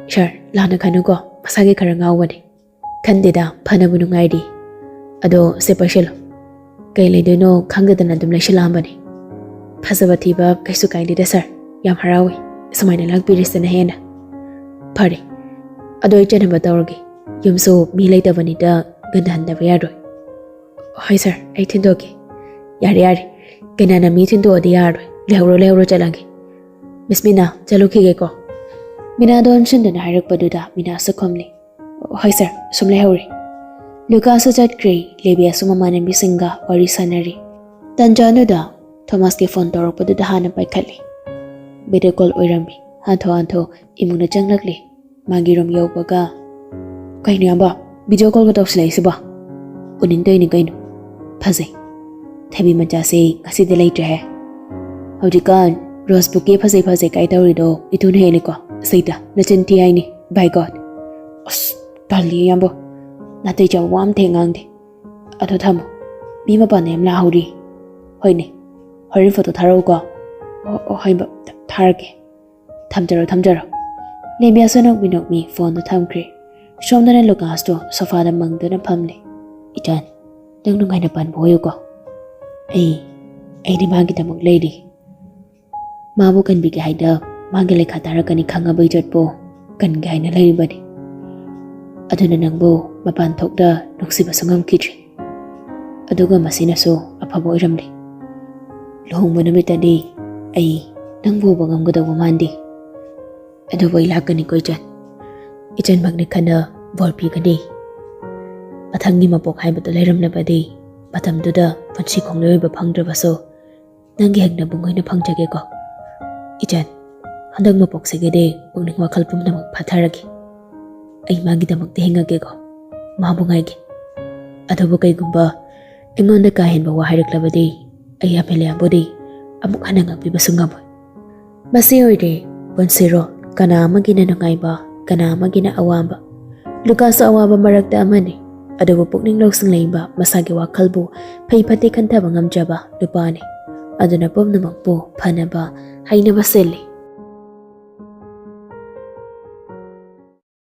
ꯁꯥꯔ, ꯂꯥꯟꯅ ꯈꯟꯅꯨꯀꯣ, ꯃꯁꯥꯒꯤ ꯈꯔ ꯉꯥꯎꯕꯅꯦ꯫ ꯈꯟꯗꯦꯗ, ꯐꯅꯕꯨ ꯅꯨꯡꯉꯥꯏꯔꯤ꯫ ꯑꯗꯣ ꯁꯦ ꯄꯥꯏꯁꯜꯂꯨ꯫ ꯀꯩ ꯂꯩꯗꯣꯏꯅꯣ ꯈꯪꯗꯗꯅ ꯑꯗꯨꯝ ꯂꯩꯁꯜꯂꯛꯑꯝꯕꯅꯤ꯫ ꯐꯖꯕ ꯊꯤꯕ ꯀꯩꯁꯨ ꯀꯥꯏꯗꯦꯗ ꯁꯥꯔ, ꯌꯥꯝ ꯍꯔꯥꯎꯏ ꯁꯨꯃꯥꯏꯅ ꯂꯥꯛꯄꯤꯔꯤꯁꯤꯅ ꯍꯦꯟꯅ꯫ ꯐꯔꯦ, ꯑꯗꯣ ꯑꯩ ꯆꯠꯅꯕ ꯇꯧꯔꯒꯦ, ꯌꯨꯝꯁꯨ ꯃꯤ ꯂꯩꯇꯕꯅꯤꯗ ꯉꯟꯅ ꯍꯟꯗꯕ ꯌꯥꯔꯣꯏ꯫ ꯍꯣꯏ ꯁꯥꯔ, ꯑꯩ ꯊꯤꯟꯗꯣꯛꯀꯦ꯫ ꯌꯥꯔꯦ ꯌꯥꯔꯦ, ꯀꯅꯥꯅ ꯃꯤ ꯊꯤꯟꯗꯣꯛꯑꯗꯤ ꯌꯥꯔꯣꯏ, ꯂꯩꯍꯧꯔꯣ ꯂꯩꯍꯧꯔꯣ, ꯆꯠꯂꯒꯦ꯫ ꯃꯤꯁ ꯃꯤꯅꯥ, ꯆꯠꯂꯨꯈꯤꯒꯦꯀꯣ꯫" ꯃꯤꯅꯥꯗꯣ ꯍꯟꯁꯤꯟꯗꯨꯅ ꯍꯥꯏꯔꯛꯄꯗꯨꯗ ꯃꯤꯅꯥꯁꯨ ꯈꯨꯝꯂꯤ꯫ "ꯍꯣꯏ ꯁꯥꯔ, ꯁꯨꯝ ꯂꯩꯍꯧꯔꯦ꯫" ꯂꯨꯀꯥꯁꯁꯨ ꯆꯠꯈ꯭ꯔꯦ꯫ ꯂꯦꯕꯤꯌꯥꯁꯨ ꯃꯃꯥꯟꯅꯕꯤꯁꯤꯡꯒ ꯋꯥꯔꯤ ꯁꯥꯟꯅꯔꯤ꯫ ꯇꯟꯖꯥꯗꯨꯗ ꯊꯣꯃꯥꯁꯀꯤ ꯐꯣꯟ ꯇꯧꯔꯛꯄꯗꯨꯗ ꯍꯥꯟꯅ ꯄꯥꯏꯈꯠꯂꯤ꯫ ꯚꯤꯗꯤꯑꯣ ꯀꯣꯜ ꯑꯣꯏꯔꯝꯃꯤ꯫ ꯍꯥꯟꯊꯣ ꯍꯥꯟꯊꯣ ꯏꯃꯨꯡꯗ ꯆꯪꯂꯛꯂꯤ꯫ ꯃꯥꯒꯤ ꯔꯨꯝ ꯌꯧꯕꯒ, "ꯀꯩꯅꯣ ꯏꯌꯥꯝꯕ, ꯚꯤꯗꯤꯑꯣ ꯀꯣꯜꯒ ꯇꯧꯁꯤꯜꯂꯛꯏꯁꯤꯕꯣ?" "ꯎꯅꯤꯡꯗꯣꯏꯅꯤ ꯀꯩꯅꯣ꯫ ꯐꯖꯩ꯫ ꯊꯕꯤ ꯃꯆꯥꯁꯦ ꯉꯁꯤꯗꯤ ꯂꯩꯇ꯭ꯔꯦꯍꯦ꯫ ꯍꯧꯖꯤꯛꯀꯥꯟ ꯔꯣꯁꯕꯨꯛꯀꯤ ꯐꯖꯩ ꯐꯖꯩ ꯀꯥꯏ ꯇꯧꯔꯤꯗꯣ ꯏꯇꯨꯅ ꯍꯦꯜꯂꯤꯀꯣ꯫ ꯁꯩꯇ, ꯅꯆꯤꯟ ꯊꯤ ꯍꯥꯏꯅꯤ꯫ By God꯫ ꯑꯁ, ꯇꯜꯂꯤ ꯏꯌꯥꯝꯕ꯫ ꯅꯥꯇꯩ ꯆꯥꯕ ꯋꯥ ꯑꯝꯇ ꯍꯦꯛ ꯉꯥꯡꯗꯦ꯫ ꯑꯗꯣ ꯊꯝꯃꯣ꯫ ꯃꯤ ꯃꯄꯥꯟꯗ ꯌꯥꯝ ꯂꯥꯎꯍꯧꯔꯤ꯫ ꯍꯣꯏꯅꯦ꯫ ꯍꯣꯔꯦꯟ ꯐꯣꯇꯣ ꯊꯥꯔꯛꯎꯀꯣ꯫ ꯑꯣ, ꯑꯣ, ꯍꯣꯏ ꯕ-, ꯊꯥꯔꯛꯀꯦ꯫ ꯊꯝꯖꯔꯣ, ꯊꯝꯖꯔꯣ꯫" ꯂꯦꯕꯤꯌꯥꯁꯨ ꯅꯣꯛꯃꯤ ꯅꯣꯛꯃꯤ ꯐꯣꯟꯗꯨ ꯊꯝꯈ꯭ꯔꯦ꯫ ꯁꯣꯝꯗꯅ ꯂꯨꯀꯥꯁꯇꯣ ꯁꯣꯐꯥꯗ ꯃꯪꯗꯨꯅ ꯐꯝꯂꯤ꯫ "ꯏꯆꯥꯟ, ꯅꯪ ꯅꯨꯡꯉꯥꯏꯅ ꯄꯥꯟꯕ ꯑꯣꯏꯌꯨꯀꯣ꯫ ꯑꯩ, ꯑꯩꯗꯤ ꯃꯥꯒꯤꯗꯃꯛ ꯂꯩꯔꯤ꯫ ꯃꯥꯕꯨ ꯀꯟꯕꯤꯒꯦ ꯍꯥꯏꯗ ꯃꯥꯒꯤ ꯂꯩꯈꯥ ꯇꯥꯔꯛꯀꯅꯤ ꯈꯪꯉꯕ ꯏꯖꯠꯄꯨ ꯀꯟꯒꯦ ꯍꯥꯏꯅ ꯂꯩꯔꯤꯕꯅꯤ꯫ ꯑꯗꯨꯅ ꯅꯪꯕꯨ ꯃꯄꯥꯟ ꯊꯣꯛꯇ ꯅꯨꯡꯁꯤꯕꯁꯨ ꯉꯝꯈꯤꯗ꯭ꯔꯤ꯫ ꯑꯗꯨꯒ ꯃꯁꯤꯅꯁꯨ ꯑꯐꯕ ꯑꯣꯏꯔꯝꯂꯦ꯫ ꯂꯨꯍꯣꯡꯕ ꯅꯨꯃꯤꯠꯇꯗꯤ ꯑꯩ ꯅꯪꯕꯨ ꯎꯕ ꯉꯝꯒꯗꯧꯕ ꯃꯥꯟꯗꯦ꯫ ꯑꯗꯨꯕꯨ ꯑꯩ ꯂꯥꯛꯀꯅꯤꯀꯣ ꯏꯆꯟ꯫ ꯏꯆꯟꯃꯛꯅꯤ ꯈꯟꯅ ꯕꯣꯔ ꯄꯤꯒꯅꯤ꯫ ꯃꯊꯪꯒꯤ ꯃꯄꯣꯛ ꯍꯥꯏꯕꯗꯨ ꯂꯩꯔꯝꯂꯕꯗꯤ ꯃꯇꯝꯗꯨꯗ ꯄꯨꯟꯁꯤ ꯈꯣꯡꯂꯣꯏ ꯑꯣꯏꯕ ꯐꯪꯗ꯭ꯔꯕꯁꯨ ꯅꯪꯒꯤ ꯍꯦꯛ ꯅꯕꯨꯡ ꯑꯣꯏꯅ ꯐꯪꯖꯒꯦꯀꯣ꯫ ꯏꯆꯟ, ꯍꯟꯗꯛ ꯃꯄꯣꯛꯁꯤꯒꯤꯗꯤ ꯄꯨꯛꯅꯤꯡ ꯋꯥꯈꯜ ꯄꯨꯝꯅꯃꯛ ꯐꯥꯊꯔꯒꯦ꯫ ꯑꯩ ꯃꯥꯒꯤꯗꯃꯛꯇ ꯍꯤꯡꯉꯒꯦꯀꯣ꯫ ꯃꯥꯕꯨ ꯉꯥꯏꯒꯦ꯫ ꯑꯗꯨꯕꯨ ꯀꯩꯒꯨꯝꯕ ꯑꯩꯉꯣꯟꯗ ꯀꯥ ꯍꯦꯟꯕ ꯋꯥ ꯍꯥꯏꯔꯛꯂꯕꯗꯤ ꯑꯩ ꯑꯃꯦꯂꯤꯌꯥꯕꯨꯗꯤ ꯑꯃꯨꯛ ꯍꯟꯅ ꯉꯥꯛꯄꯤꯕꯁꯨ ꯉꯝꯃꯣꯏ꯫ ꯃꯁꯤ ꯑꯣꯏꯔꯦ ꯄꯨꯟꯁꯤꯔꯣꯜ꯫ ꯀꯅꯥ ꯑꯃꯒꯤꯅ ꯅꯨꯡꯉꯥꯏꯕ, ꯀꯅꯥ ꯑꯃꯒꯤꯅ ꯑꯋꯥꯕ꯫ ꯂꯨꯀꯥꯁꯁꯨ ꯑꯋꯥꯕ ꯃꯔꯛꯇ ꯑꯃꯅꯤ꯫ ꯑꯗꯨꯕꯨ ꯄꯨꯛꯅꯤꯡ ꯂꯧꯁꯤꯡ ꯂꯩꯕ, ꯃꯁꯥꯒꯤ ꯋꯥꯈꯜꯕꯨ ꯐꯩ ꯐꯠꯇꯦ ꯈꯟꯊꯕ ꯉꯝꯖꯕ ꯅꯨꯄꯥꯅꯤ꯫ ꯑꯗꯨꯅ ꯄꯨꯝꯅꯃꯛꯄꯨ ꯐꯅꯕ ꯍꯩꯅꯕ ꯁꯤꯜꯂꯤ꯫